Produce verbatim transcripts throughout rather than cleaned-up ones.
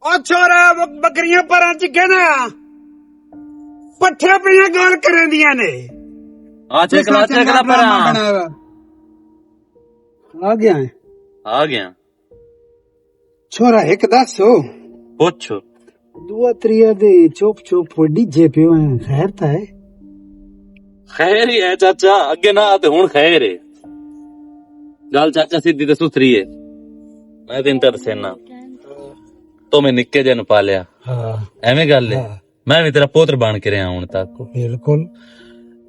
او چھورا، بکریاں پراں چ گنا، پٹھے پیاں گال کرن دیاں نے۔ آ چیک لا، چیک لا پراں۔ آ گیا ہے۔ آ گیا۔ چھورا، ایک دس ہو۔ پوچھو۔ دعا تریا دے چپ چپ ڈیجے پیو ہیں، خیر تا ہے؟ خیر ہی ہے چاچا، اگے نہ تے ہن خیر ہے۔ گل چاچا سیدھی تے ستھری ہے۔ میں تین تر سینا۔ تو میں نکے جے نو پالیا۔ ہاں۔ ایویں گل ہے۔ ہاں۔ میں وی تیرا پوتر بن کے رہیا ہن تک۔ بالکل۔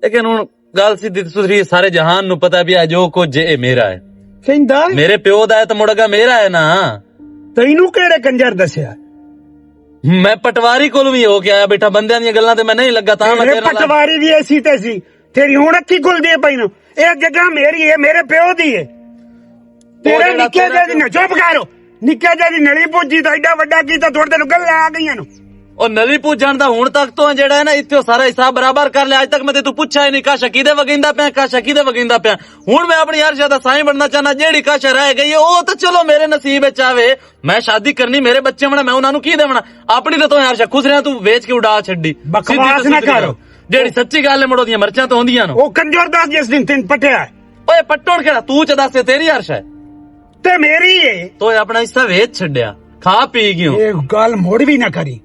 لیکن ہن گل سیدھی تے ستھری ہے، سارے جہان نو پتہ پیا جو کچھ اے میرا ہے۔ کہندا؟ میرے پیو دا ہے تے مڑ اگا میرا ہے نا۔ تینوں کہڑے کنجر دسیا؟ میں پٹواری کولوں وی ہو کے آیا بیٹھا، بندیاں دیاں گلاں تے میں نہیں لگا، تاں میں تیرے نال پٹواری وی ایسی تیسی، تیری ہن اکھی کھل دی پئی نو۔ اے جگہ میری ہے، میرے پیو دی ہے۔ تیرے نکے جے دی نہ، چپ کر۔ نکے جے دی نلی پوجی تو ایڈا وڈا کیتا، تھوڑے تینوں گلاں آ گئیاں نو۔ او نلی پوجن دا ہن تک تو جیڑا ہے نا، اتھے سارا حساب برابر کر لیا۔ اج تک میں تے تو پوچھا ہی نہیں، کاشا کیدے وگیندا پیا، کاشا کیدے وگیندا پیا۔ ہن میں اپنی عرش دا سائیں بننا چاہنا، جیڑی کاشا رہ گئی ہے، او تے چلو میرے نصیب وچ آوے۔ میں شادی کرنی، میرے بچے ہونا، میں انہاں نوں کی دیونا؟ اپنی تے تو عرش خسریاں تو ویچ کے اڈا چھڈی۔ بکواس نہ کرو۔ جیڑی سچی گل ہے، مڑو دیاں مرچاں تو ہوندیاں نو۔ او کنجور دس جس دن تین پٹیا ہے۔ اوئے پٹن کہڑا؟ تو چ دس، تیری عرش ہے۔ تے میری ہے۔ تو اے اپنا حصہ ویچ چھڈیا، کھا پی گیوں۔ اے گل مڑ وی نہ کری۔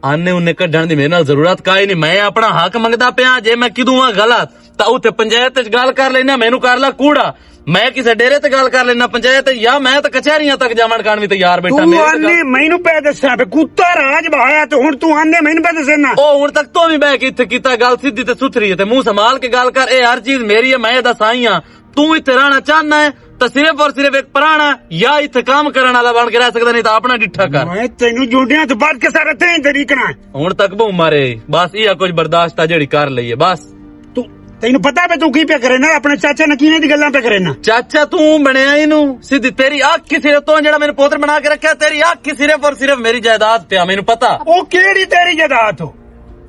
آنے انہیں کڈھن دی میرے نال ضرورت کائے نہیں۔ میں اپنا حق منگدا پیا، جے میں کدوں ہاں غلط، تاں اوتھے پنچایت وچ گل کر لینا، مینوں کر لا کوڑا۔ میں کسے ڈیرے تے گل کر لینا پنچایت، یا میں تاں کچہریاں تک جاون کان وی تیار بیٹھا۔ تو میرے تے آنے گل مینوں پہ دسیا پہ کتا راج بہایا، تے ہن تو آنے مینوں پہ دسنا۔ او ہن تک تو وی بہ کے اتھے کیتا گل سیدھی تے ستھری ہے، تے منہ سنبھال کے گل کر، اے ہر چیز میری ہے، میں ادا سائیں ہاں۔ تو اتھے رہنا چاہنا ہے، تے صرف اور صرف ایک پرانا یا اتھے کام کرن والا بن کے رہ سکدا، نہیں تاں اپنا ڈٹھا کر۔ میں تینوں جوڑیاں تو بعد کے سارے تین طریقنا ہے۔ ہن تک بہوں مارے، بس یہ کچھ برداشت آ جڑی کر لئیے، بس۔ تو تینوں پتہ پہ تو کی پہ کرے نا، اپنے چاچا نے کیویں دی گلاں پہ کرے نا؟ چاچا تو بنیا اینو، سیدھی تیری اکھ ہی صرف تو جڑا میرے پوتر بنا کے رکھیا، تیری اکھ ہی صرف اور صرف میری جائیداد پہ آ، مینوں پتہ۔ او کیڑی تیری جائیداد ہو؟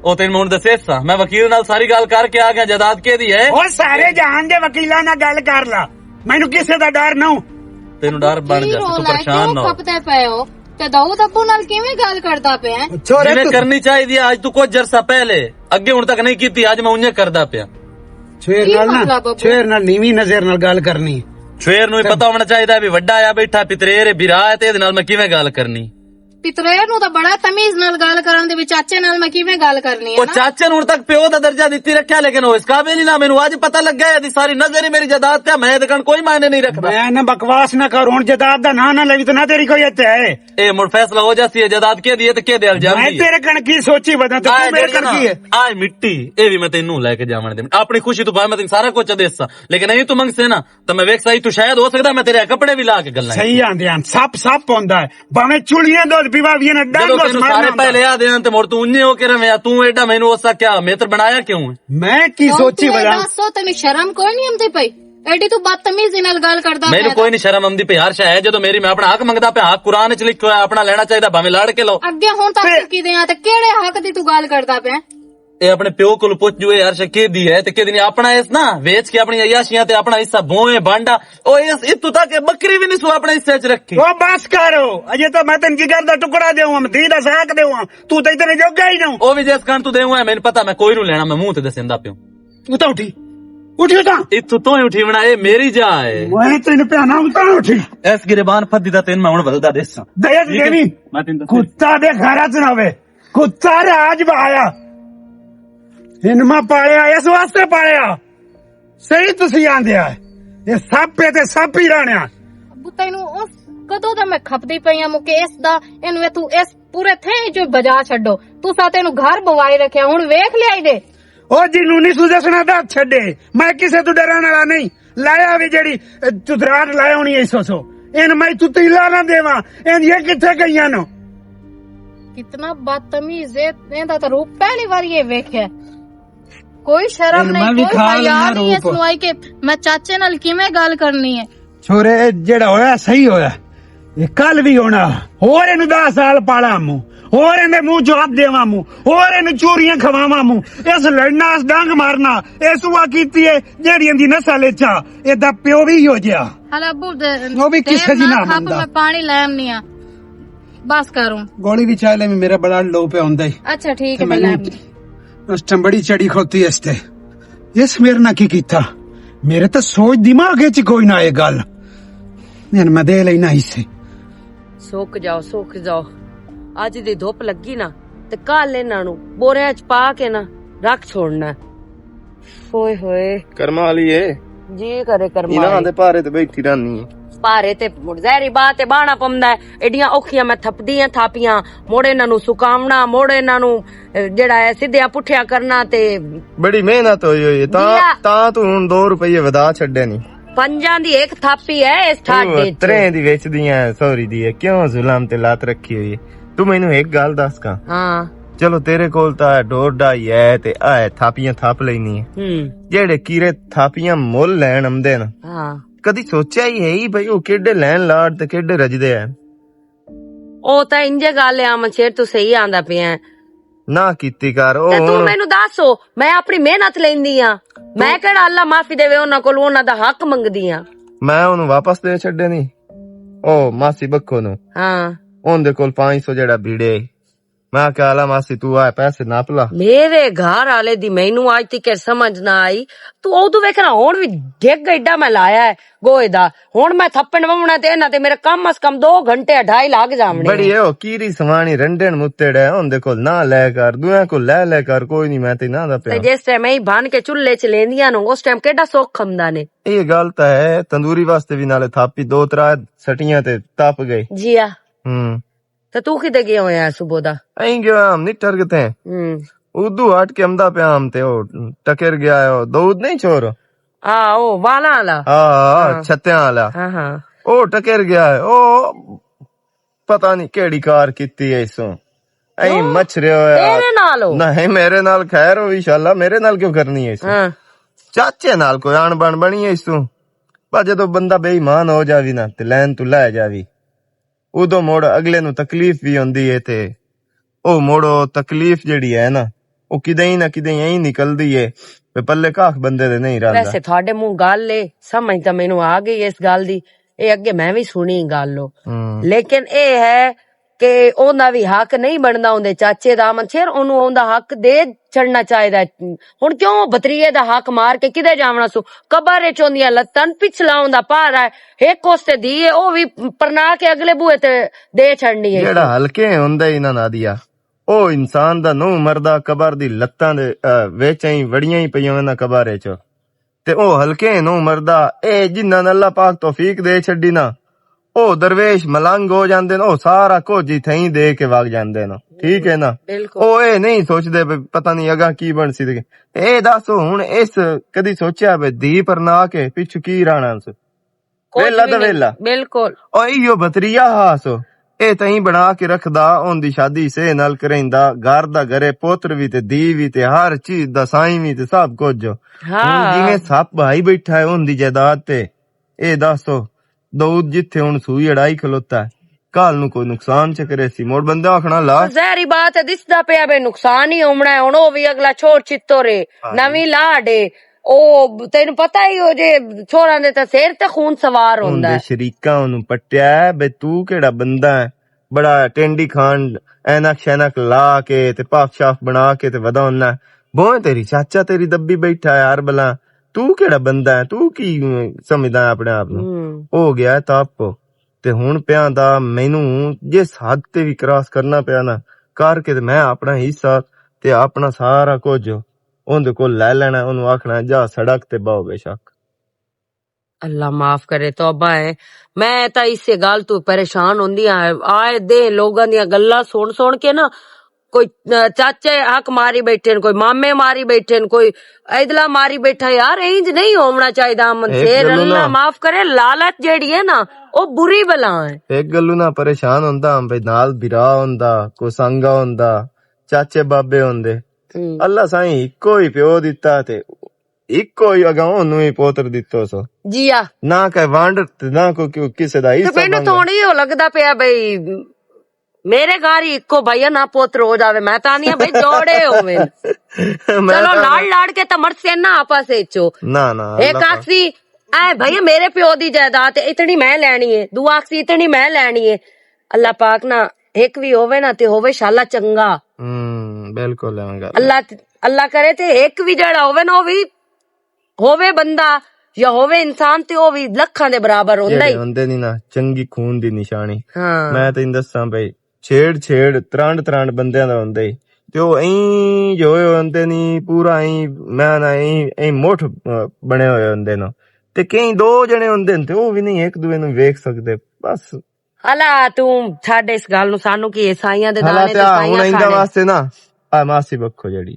او تین مون دسے سا، میں وکیل نال ساری گل کر کے آ گیا، جائیداد کے دی ہے؟ او سارے جہان دے وکیلاں نال گل کر لا، مینوں کسے دا ڈر نہ ہو۔ تینوں ڈر بن جا، تو پریشان نہ ہو۔ کپتے پے ہو؟ تے داؤد ابو نال کیویں گل کردا پیا ہے؟ جویں کرنی چاہیدی ہے، اج تو کچھ عرصہ پہلے، اگے ہن تک نہیں کیتی، اج میں اونجے کردا پیا۔ شیر نال نہ، شیر نال نیویں نظر نال گل کرنی۔ شیر نوں ہی پتہ ہونا چاہیدا ہے بھی وڈا آیا بیٹھا، پتریر ہے، بھرا ہے، تے ایدے نال میں کیویں گل کرنی؟ پتریر نوں تاں بڑا تمیز نال گل کرن دے وچ، چاچے نال میں کیویں گل کرنی ہے او نا؟ چاچے نوں ہن تک پیو دا درجہ دتی رکھیا، لیکن او اس قابل ہی نہ، مینوں اج پتہ لگا ہے، ایدی ساری نظر ہی میری جائیداد تے، میں ایدے کن کوئی معنی نہیں رکھدا۔ میں نہ بکواس نہ کر، ہن جائیداد دا ناں نہ لوی تے نہ تیری کوئی اتھے ہے۔ اے مڑ فیصلہ ہو جاسی ہے، جائیداد کے دی ہے تے کے دے الجام میں دی ہے۔ تیرے کن کی سوچی ودا تے آئے تو میرے جڑی کن نا، کی ہے؟ آئے مٹی، اے وی میں تینوں لے کے جاون دے۔ اپنی خوشی تو باہر میں تینوں سارا کچھ دیساں، لیکن اے تو منگ سے نا، تے میں ویکھ سائی تو شاید ہو سکدا میں تیرے کپڑے وی لا کے گلاں۔ صحیح آندے ہن، سپ سپ ہوندا ہے، بھاویں چولیاں دودھ پیوا وی نہ ڈنگ اس مارنا سارے ہوندا۔ پہلے آ دے ہن تے مڑ تو انجے ہو کے رہویں، تو ایڈا مینوں اس کیا میتر بنایا کیوں ہے؟ میں کی سوچی ودا؟ دسو، تینوں شرم کوئی نہیں آندی پئی؟ ایڈی تو بدتمیزی نال گل کردا پیا۔ مینوں کوئی نہیں شرم آندی پئی، ہر شے ہے جدوں میری، میں اپنا حق منگدا پیا، حق قرآن وچ لکھیا ہویا، اپنا لینا چاہیدا، بھاویں لڑ کے لو۔ اگے ہن تک کی دیاں تے کیڑے حق دی تو گل کردا پیا؟ اے اپنے پیو کول پوچھ جو، اے ہر شے کیدی ہے تے کیدی نہیں، اپنا اس نا ویچ کے اپنی عیاشیاں تے اپنا حصہ بھوئیں بانڈا۔ او اس اتو تک کہ بکری وی نہیں سو اپنے حصے وچ رکھی۔ او بس کرو، اجے تو میں تن جگر دا ٹکڑا دیواں، میں دی دا ساک دیواں، تو تے اتنے جوگا ہی نہ۔ او وی جس کن تو دیواں، مینوں پتہ میں کوئی نوں لینا، میں منہ تے دسیندا پیوں۔ اتھا اٹھی، اٹھی اتھا۔ اتھوں تو ہی اٹھی بنا، اے میری جا ہے۔ میں تینوں پیانا اتھا اٹھی۔ اس گریبان پھدی دا تین میں ہن ولدا دیساں۔ دیا تے ٹھیک ہے؟ دیوی۔ میں تینوں دساں۔ کتا دے گھر چ نہ ہوے۔ کتا راج بہایا۔ ہن میں پالیا، اس واسطے پالیا۔ صحیح تسی آندے آ۔ یہ سپ پہ تے سپ ہی رہنے آ۔ ابو تینوں اس کدوں دا میں کھپدی پئی آں مکیش دا، اینوں اتھوں اس پورے تھے جو بجا چھڈو۔ تساں تینوں گھر بوائی رکھیا، ہن ویکھ لیا ہی دے۔ او جنوں نہیں سو دسنا دا چھڈے، میں کسے تو ڈرن والا نہیں۔ لایا وی جڑی، اے، چتراٹ لایا ہونی ہے سو سو۔ این میں تو تیلا نہ دیواں، این یہ کتھے گئیاں نو؟ کتنا بدتمیز ہے، ایندا تے روپ پہلی وار یہ ویکھیا۔ کوئی شرم نہیں، کوئی حیا نہیں اس نو آئی کہ میں چاچے نال کیویں گل کرنی ہے۔ چھورے، اے جڑا ہویا، صحیح ہویا۔ یہ کل بھی ہونا۔ ہور اینوں دس سال پالا مو۔ ہور ایندے منہ جواب دیواں مو۔ ہور اینوں چوریاں کھواواں مو۔ اس لڑنا، اس ڈنگ مارنا، اس ہوا کیتی ہے، جیڑی ایندی نسل اچ آ۔ اے دا پیو بھی ہو جیا۔ ہلا ابو دے، وہ بھی کسے دی نہ مندا۔ میں پانی لے آنی آ۔ بس کروں۔ گولی بھی چاہ لے، میرا بڑا لو پہ ہوندا ہے۔ اچھا، ٹھیک تے ہے، میں بلا۔ اس ٹائم بڑی چڑی کھوتی اس تے۔ اس میرے نال کی کیتا؟ میرے تے سوچ دماغ وچ کوئی نہ آئے گل۔ یار، میں دے لینا اسے۔ سوک جاؤ، سوک جاؤ۔ اج دی دھوپ لگی نا، تے کل انہاں نوں بوریاں چ پا کے نا رکھ چھوڑنا۔ ہوئے ہوئے۔ کرما والی اے۔ جی کرے کرما انہاں والی۔ دے پارے تے بیٹھی رہنی اے۔ پارے تے مڑ ظاہری بات اے، باہنا پوندا اے۔ ایڈیاں اوکھیاں میں تھپدی آں تھاپیاں، مڑ انہاں نوں سکاونا، مڑ انہاں نوں، اے، جیڑا اے سدھیاں پٹھیاں کرنا تے بڑی محنت ہوئی ہوئی اے، تاں، جی آ۔ تاں تو ہن دو روپے ودھا چھڈے نہیں۔ پنجاں دی ایک تھاپی اے اس ٹھاڈے چ۔ تریں دی وچ دیاں سوری دی اے، کیوں ظلم تے لات رکھی ہوئی اے؟ تو مینوں ایک گل دس کاں۔ ہاں۔ چلو، تیرے کول تاں ڈوڈا ہی ہے تے آئے تھاپیاں تھاپ لینی ہے۔ ہوں۔ جیڑے کیرے تھاپیاں مول لین آمدے نا، ہاں۔ کدی سوچیا ہی ہے بھئی، او کیڈے لین لارڈ تے کیڈے رجدے ہیں؟ او تاں انجے گل ہے، امن شیر، تو صحیح آندا پیا ہے۔ نہ کیتی کر، او تے تو ہن مینوں دس، او میں اپنی محنت لیندی ہاں، میں کیڑا اللہ معافی دے انہاں کول انہاں دا حق منگدی ہاں۔ میں اونوں واپس دے چھڈے نہیں، او ماسی بکھو نوں۔ ہاں۔ اون دے کول پانچ سو جیڑا بھیڑے، میں کہا، "لا ماسی، تو آ پیسے نپ لا۔" میرے گھر والے دی مینوں اج تک سمجھ نہ آئی۔ تو ادو ویکھنا، ہن وی ڈگ ایڈا میں لایا ہے گوہے دا۔ ہن میں تھپن وونا تے انہاں تے میرے کم از کم دو گھنٹے، اڑھائی لگ جاونے بڑی نے۔ اے او کیری سوانی رنڈن متڑ ہے، ہن دے کول نہ لے کر، دویاں کول لے لے کر، کوئی نہیں، میں تے نہ دا تے پیا۔ جس ٹائم میں بن کے چولہے چ لیندیاں نو، اس ٹائم کیڈا سکھ ہمدا نے۔ یہ گل تاں ہے، تندوری واسطے بھی نالے تھاپی دو ترا سٹیاں تے تپ گئے۔ جی آ۔ ہوں۔ تے تو کدے گیا ہویا ہے صبح دا؟ ایں گیا ہم نہیں ٹرگتے ہیں۔ ہوں۔ ادو ہٹ کے امدا پیا ہم تے او ٹکر گیا ہے، او دود نہیں چھوڑ۔ آ، او والا والا۔ آ، آ، ہاں۔ چھتیاں والا۔ ہاں، ہاں۔ او ٹکر گیا ہے، او پتہ نہیں کیڑی کار کیتی ہے اس سوں۔ ایں کیوں؟ مچھ رہیا ہویا۔ تیرے نال ہو؟ نہیں، میرے نال خیر ہو، انشاءاللہ، میرے نال کیوں کرنی ہے اس سوں؟ ہاں۔ چاچے نال کوئی آن بان بنی ہے اس سوں۔ پر جدوں بندہ بے ایمان ہو جاوی نا، تے لین تو لے جاوی۔ ادوں مڑ اگلے نوں تکلیف وی ہوندی ہے تے او مڑ او تکلیف جیڑی ہے نا، او کدیں نہ کدیں ایں نکلدی ہے، تے پلے کاخ بندے دے نہیں رہندا۔ ویسے تہاڈے منہ گل اے، سمجھ تاں مینوں آ گئی اس گل دی، اے اگے میں وی سنی گل او۔ ہوں۔ لیکن اے ہے کہ اوندا وی حق نہیں بندا اوندے چاچے دا، امن شیر، اونوں اوندا حق دے چھڑنا چاہیدا ہے۔ ہن کیوں بتریے دا حق مار کے کدے جاونا سو؟ قبر وچ اوندیاں لتاں پچھلا اوندا پار ہے، ہک اس تے دی ہے، او وی پرنا کے اگلے بوئے تے دے چھڑنی ہے۔ جیڑا ہلکے ہوندا ہی نہ نادیا، او انسان دا نو مردا قبر دی لتاں دے، آ، وچ ہی وڑیاں ہی پئیاں ہوئیاں قبر وچ۔ تے او ہلکے نو مردا، اے جنہاں نوں اللہ پاک توفیق دے چھڈی نا، او درویش ملنگ ہو جاندے نے، او سارا کچھ ہی تھیں دے کے وگ جاندے نے۔ ٹھیک ہے نا؟ بالکل۔ او اے نہیں سوچدے بھی پتہ نہیں اگاں کی بن سی۔ تے اے دس، ہن اس کدی سوچیا بھی دھی پر نہ کے پچھو کی رہنا سی؟ کچھ ویلا بھی تے نہیں۔ ویلا۔ بالکل۔ او ایہو بتریا ہا سو۔ اے تئیں بنا کے رکھدا، اون دی شادی سے نال کریندا، گھر دا گھرے، پوتر وی تے دھی وی تے ہر چیز دا سائیں وی تے سب کچھ۔ ہاں۔ ہن جویں سپ بھائی بیٹھا ہے اون دی جائیداد تے۔ اے دسو، داؤد جتھے ہن سوئی اڑائی کھلوتا ہے، کل نوں کوئی نقصان چ کرے سی، مڑ بندہ آکھنا لا۔ ظاہری بات ہے، دسدا پیا بے نقصان ہی ہونا ہے۔ ہن او وی اگلا چھوڑ چتو رے، ہاں۔ نویں لاڈ اے۔ او تینوں پتہ ہی ہو جے، چھوڑاں دے تے سر تے خون سوار ہوندا ہے۔ شریکاں اونوں پٹیا ہے بے تو کیڑا بندہ ہے، بڑا ٹینڈی کھان، اینک شینک لا کے تے پاف شاف بنا کے تے ودا ہوندا ہے۔ بھویں تیری چاچا تیری دبی بیٹھا ہے ہر بلا، تو کیڑا بندہ ہے، تو کی سمجھدا ہے اپنے آپ نوں؟ ہوں۔ ہو گیا ہے تپ۔ تے ہن پیاں دا مینوں جس حد تے وی کراس کرنا پیا نا، کر کے تے میں اپنا حصہ تے اپنا سارا کچھ اوندے کول لے لینا، اونوں آکھنا، "جا سڑک تے باؤ بے شک۔" اللہ معاف کرے، توبہ ہے۔ میں تاں اسے گل تو پریشان ہوندی ہاں۔ آئے دے لوگاں دیاں گلاں سن سن کے نا، کوئی، آ، چاچے حق ماری بیٹھے نے، کوئی مامے ماری بیٹھے نے، کوئی ایدلا ماری بیٹھا۔ یار، انج نہیں ہونا چاہیے۔ امن ایک شیر، گلو اللہ نا معاف کرے، لالچ جیڑی ہے نا، او بری بلا ہے۔ ایک گلو نا پریشان ہوندا ہاں بھئی، نال بھرا ہوندا، کوئی سانگا ہوندا، چاچے بابے ہوندے۔ ہوں۔ اللہ سائیں اکو ہی پیو دتا تے اکو ہی اگاں اونوں ہی پوتر دتو سو۔ جی آ۔ نہ کوئی وانڈ تے نہ کوئی کسے دا تے حصہ مینوں بنگا۔ تھوڑی او لگدا پیا بھئی، میرے گھر ہی اکو بھائی نہ پوتر ہو جاوے، میں تاں نہیں بھائی جوڑے ہوون۔ میں چلو تاں لڑ لڑ کے تاں مرسے نہ آپس وچ۔ نہ، نہ، ایک اللہ پاک۔ آکسی، "اے بھائی میرے پیو دی جائیداد ہے، اتنی میں لینی ہے۔" دو آکسی، "اتنی میں لینی ہے۔" اللہ پاک نہ ایک وی ہووے نا تے ہووے شالا چنگا۔ ہوں، بالکل ایویں گل ہے۔ اللہ، اللہ کرے تے ایک وی جڑا ہووے نا، او وی ہووے بندہ یا ہووے انسان، تے او وی لکھاں دے برابر ہوندا ہی۔ جڑے ہوندے نہیں نا، چنگی خون دی نشانی۔ ہاں۔ میں تے دساں بھائی، چھیڑ چھیڑ، ترانڈ ترانڈ بندیاں دا ہوندا ہی۔ تے او ایں جو ہوئے ہوندے نہیں، پورا ایں، میں نا ایں، ایں مٹھ، آ، بنے ہوئے ہوندے نا۔ تے کئی دو جنے ہوندے نے، تے او وی نہیں ایک دوے نوں ویکھ سکدے۔ بس۔ حالا، توں چھڈ اس گل نوں، سانوں کی عیسائیاں دے حالا دانے تے تے آ، ہن عیسائیاں ایندا کھانے۔ واسطے نا، آ ماسی بکھو جڑی۔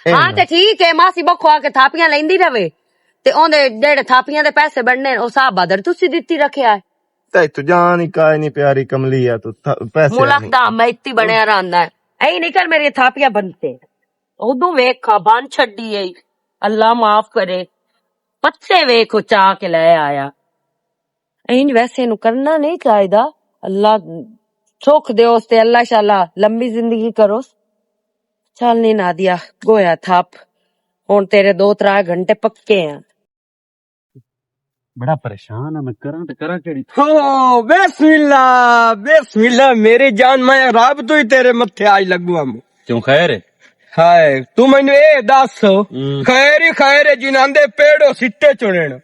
اے ہاں نا۔ تے ٹھیک ہے، ماسی بکھو آ کے تھاپیاں لیندی رہے۔ تے اوندے جڑے تھاپیاں دے پیسے بننے، او صاحب بدر تسی دتی رکھیا ہے۔ تے تو جان ہی کائے نہیں پیاری کملی ہے، تو تھا-، پیسے ملک نہیں۔ دا میتی بنیا رہندا ہے۔ اے نہیں کر میری تھاپیاں بنتے۔ اودوں ویکھ کھا بن چھڈی ہے۔ اللہ معاف کرے۔ پتے ویکھ او چا کے لے آیا۔ اینج ویسے نو کرنا نہیں چاہیدا۔ اللہ سکھ دے اس تے، اللہ شالا لمبی زندگی کرو۔ چل نہیں نادیا، گویا تھپ۔ ہن تیرے دو ترا گھنٹے پکے ہیں۔ بڑا پریشان ہاں میں، کراں تے کراں کیڑی؟ ہو، بسم اللہ، بسم اللہ، میری جان، میں رب تو ہی تیرے متھے آج لگوا مو۔ کیوں، خیر ہے؟ ہائے، تو مینوں اے دس، ہوں۔ خیر ہی خیر ہے، جنہاں دے پیڑوں سٹے چنن۔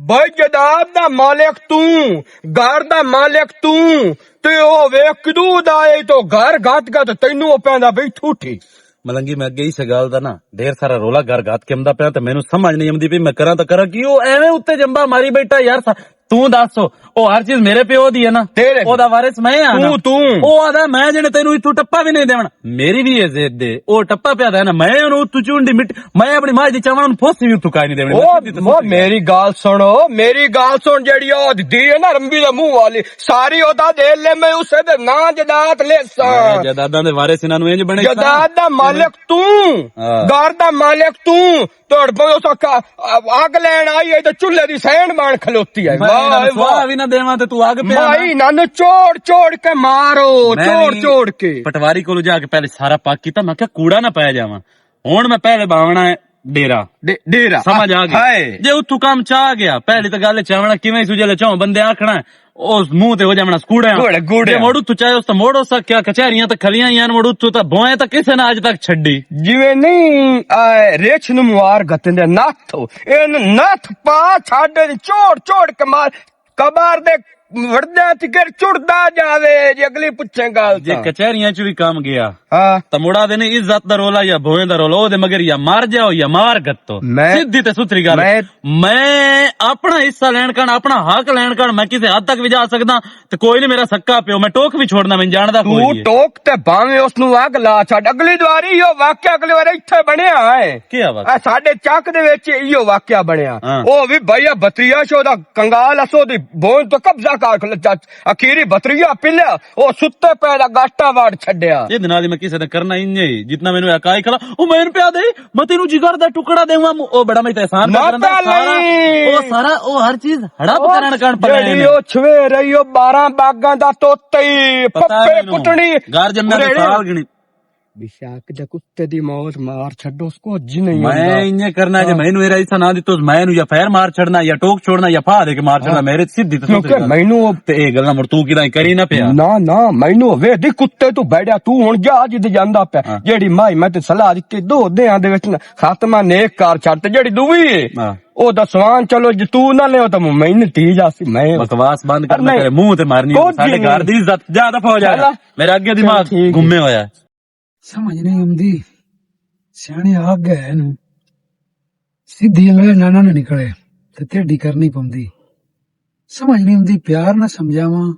بھائی، جداد دا مالک توں، گھر دا مالک توں، تے او ویکھ کدوں دا اے تو گھر گھت گھت تینوں او پیندا بھئی ٹھوٹھی۔ ملنگی، میں اگے اس گل دا نا ڈھیر سارا رولا گھر گھت کے امدا پیا تے مینوں سمجھ نہیں امدی پئی میں کراں تاں کراں کی؟ او ایویں اُتے جمبا ماری بیٹھا یار۔ سا-، توں دس، او ہر چیز میرے پیو دی ہے نا؟ تیرے او دا وارث میں ہاں نا؟ توں، توں۔ او آدا میں جنے تینوں اتھوں ٹپا بھی نہیں دیونا۔ میری بھی یہ ضد ہے، او ٹپا پیا دا ہے نا، میں اونوں اتھوں چونڈی مٹ-، میں اپنی ماں دی چاونا اونوں پھوسی بھی اتھوں کائی نہیں دیونی۔ او، میں سیدھی تے او سیدھی گل۔ میری گل سنو، میری گل سن، جیڑی او دی ہے نا رمبی دے منہ والی، ساری او دا دے لے میں اسے دے ناں جداد لے ساں۔ اے جداداں دے وارث انہاں نوں انج بنے ساں۔ جداد دا مالک توں، ہاں۔ گھر دا مالک توں، تہاڈے پاویں اس آکھا، اگ لین آئی ہے تے چولہے دی سین بان کھلوتی ہے۔ میں واہ، انہاں نوں واہ۔ سواہ وی نہ دیواں تے تو اگ پیا نا۔ مائی انہاں نوں چوڑ چوڑ کے مارو، میں چوڑ نہیں چوڑ کے۔ پٹواری کولوں جا کے پہلے سارا پاک کیتا، میں کہا کوڑا نہ پایا جاواں۔ ہن میں پہلے باونا ہے ڈیرا۔ ڈے-، ڈیرا۔ سمجھ آ گئی۔ ہائے۔ جے اتھوں کم چا گیا، پہلی تے گل چاونا کیویں سو جلے چاہوں بندے آکھنا ہے، اس منہ تے ہو جاونا سکوڑے آ۔ گوڑے، گوڑے۔ جے موڑ اتھوں چاہے اس تے موڑ اس کیا کچہریاں تے کھلیاں ہی ہیں، موڑ اتھوں تے بوئیں تے کسے نہ اج تک چھڈی۔ جویں نہیں، آ، ریچھ نوں موار گتن دے ناتھ، این ناتھ پا چھڈ چوڑ چوڑ کے مار، کبار دے وڑدے تکر چڑدا جاوے، جے اگلی پچھیں گل جے تاں۔ کچہریاں چ وی کم گیا، ہاں۔ تاں مڑا دے نہیں عزت دا رولا یا بھوئیں دا رولا، او دے مگر یا مر جاؤ یا مار گتو۔ میں، سیدھی تے ستھری گل۔ میں میں اپنا حصہ لین کن، اپنا حق لین کن، میں کسے حد تک وی جا سکدا۔ تے کوئی نہیں، میرا سکا پیو، میں ٹوک وی چھوڑنا، میں جاندا کوئی تو نہیں۔ ٹوک تے بھاویں اس نوں اگ لا چھڈ۔ اگلی دواری ایہو واقعہ اگلی وار ایتھے بنیا ہے۔ کیا واقعہ؟ اے ساڈے چک دے وچ ایہو واقعہ بنیا۔ ہاں۔ او وی بھیا بتریا شو دا کنگال اسو دی بون تو قبضہ کر کھلے چچ۔ اخیری بتریا پلیا، او ستے پے دا گاٹا واڑ چھڈیا۔ اے دے نال ہی میں کسے دا کرنا انج ہی، جتنا مینوں اکائی کھلا، او مینوں پیا دے۔ میں تینوں جگر دا ٹکڑا دیواں، او بڑا میں تے احسان کر دینا سارا۔ او سارا، او ہر چیز ہڑپ کرن کن پڑا ہے۔ او چھوے رہی، او بارہ باغاں دا توتا ہی، پپے کٹنی۔ گھر جمنا تے سال گنی۔ بشاک دے کتے دی موت مار چھڈو، اس کو جی نہیں میں انجے کرنا جے، میں نوں ایرا ایسا نہ دتو، میں نوں یا فیر مار چھڑنا، یا ٹوک چھوڑنا، یا پھا دے کے مار چھڑنا، میرے سیدھی تے سیدھی۔ میں نوں تے اے گلاں مڑ تو کیداں کری نہ پیا۔ نہ، نہ، میں نوں وے دی کتے تو بیٹھا، تو ہن جا جد جاندا پیا۔ جیڑی مائی میں تے صلاح دتی، دو دیاں دے وچ خاتمہ نیک کار چھڈ تے جیڑی دووی ہے، او دا سوان چلو جے تو نہ لیو تے میں نہ تی جاسی، میں بکواس بند کر، نہ کرے، منہ تے مارنی، ساڈے گھر دی عزت، جا دفعہ ہو جا۔ میرا اگے دماغ گھومے ہویا ہے۔ سمجھ نہیں آمدی، سیانے آ گئے نو، سیدھی انگلے نانا نہ نکلے، تے ٹیڈی کرنی پوندی۔ سمجھ نہیں آمدی، پیار نہ سمجھاواں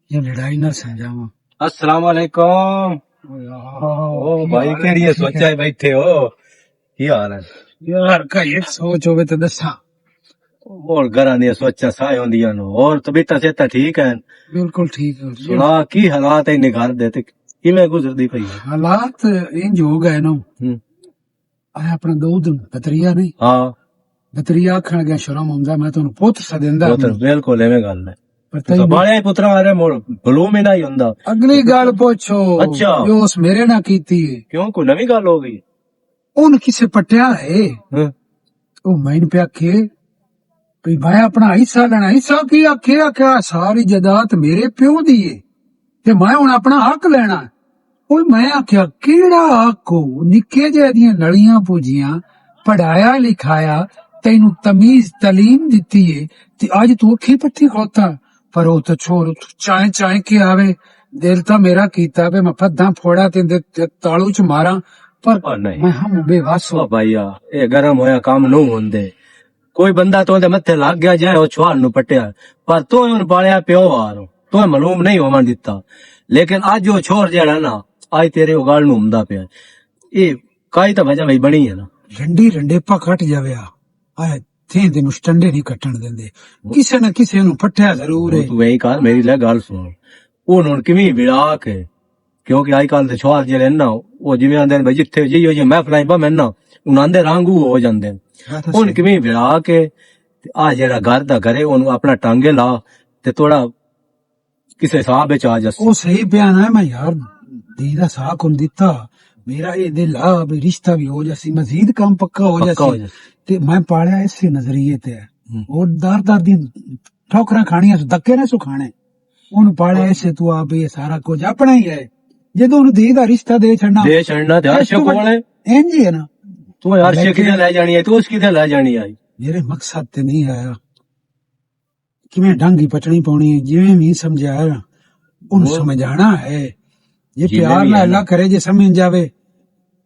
یا لڑائی نہ سمجھاواں۔ السلام علیکم۔ او بھائی، کیڑی سوچا ہے بیٹھے ہو؟ کی حال ہے؟ یار، کئی ایک سوچ ہوے تے دساں۔ اور گھراں دیاں سوچاں سائے ہوندیاں نو۔ اور طبیعتاں صحتاں ٹھیک ہیں؟ بالکل ٹھیک ہے۔ سنا، کی حالات ہیں گھر دے تے کیویں گزردی پئی ہے؟ حالات انج ہو گئے نو۔ ہوں۔ اے اپنا دو دن بتریا نہیں؟ ہاں۔ بتریا آکھن لگا شرم آندا، میں تانوں پتر سدیندا پتر، نہیں۔ بالکل ایویں گل ہے۔ پر تساں تینوں بایا ہی پترا آ رہے، مڑ بلو میں نہ ہی ہوندا۔ اگلی گل پوچھو، اچھا۔ جو اس میرے نہ کیتی ہے۔ کیوں، کوئی نویں گل ہو گئی؟ ان کسے پٹیا ہے۔ ہاں۔ او میں پیا آکھے، بھی میں اپنا حصہ لینا، حصہ کی آکھے، آکھیا ساری جائیداد میرے پیو دی ہے۔ تے میں ہن اپنا حق لینا۔ اوئے میں آکھیا، "کیڑا حق ہو؟ نکے جے دیاں نلیاں پوجیاں، پڑھایا لکھایا، تینوں تمیز تعلیم دتی ہے، تے اج تو اکھی پٹھی کھوتا۔" پر او تے چھوڑ، چائیں چائیں کے آوے، دل تاں میرا کیتا وے، میں پھداں پھوڑا تے دے، تے تالو چ ماراں، پر میں ہم بے وس ہو۔ او بھائیا، اے گرم ہویا کام نو ہوندے۔ کوئی بندہ تو دے متھے لگ گیا جائے، او چھوال نو پٹیا، پر تو ہن پالیا پیو وار ہو، تو معلوم نہیں ہوون دتا۔ لیکن اج او چھوڑ جڑا نا، اج تیرے او گل نو ہوندا پیا۔ اے کائی تاں وجہ وی بنی ہے نا۔ رنڈی رنڈیپا کٹ جاوے آ۔ آئے تھیں دے مشٹنڈے نہیں کٹن دیندے۔ کسے نہ کسے نوں پٹھیا ضرور ہے۔ تو وہی کر، میری لے گل سن۔ او ہن کیویں وڑا کے؟ کیونکہ اج کل دے چھوال جڑے نا، او جویں آندے نے بھئی جتھے جئیو جی محفلاں با میں نا، انہاں دے رنگ او ہو جاندے نے۔ ہن کیویں وڑا کے، تے آ جڑا گھر دا گھرے، اونوں اپنا ٹانگے لا، تے توڑا کسے حساب وچ آ جاسی۔ او صحیح پیا نا، میں یار دی دا ساہ کون دتا، میرا اے دل آ بھی رشتہ بھی ہو جاسی، مزید کام پکا ہو پکا جاسی۔ ہو جاسی۔ تے میں پالیا اسے نظریے تے۔ ہوں۔ اور دار دار دین ٹھوکراں کھانیاں سو، دھکے نہ سو کھانے۔ اونوں پالیا اسے تو آپ یہ سارا کچھ اپنا ہی ہے۔ جدوں اونوں دی دا رشتہ دے چھڑنا، دے چھڑنا تے عرش کول ہے۔ انج ہی ہے نا۔ تو عرش لیکن کدھر لے جانی ہے، تو اس کدھر لے جانی ہے؟ میرے مقصد تے نہیں آیا۔ کیویں ڈنگ ہی پٹنی پونی ہے، جویں وی سمجھایا نا، اونوں سمجھانا ہے۔ جے پیار نال اللہ کرے، جے سمجھ جاوے،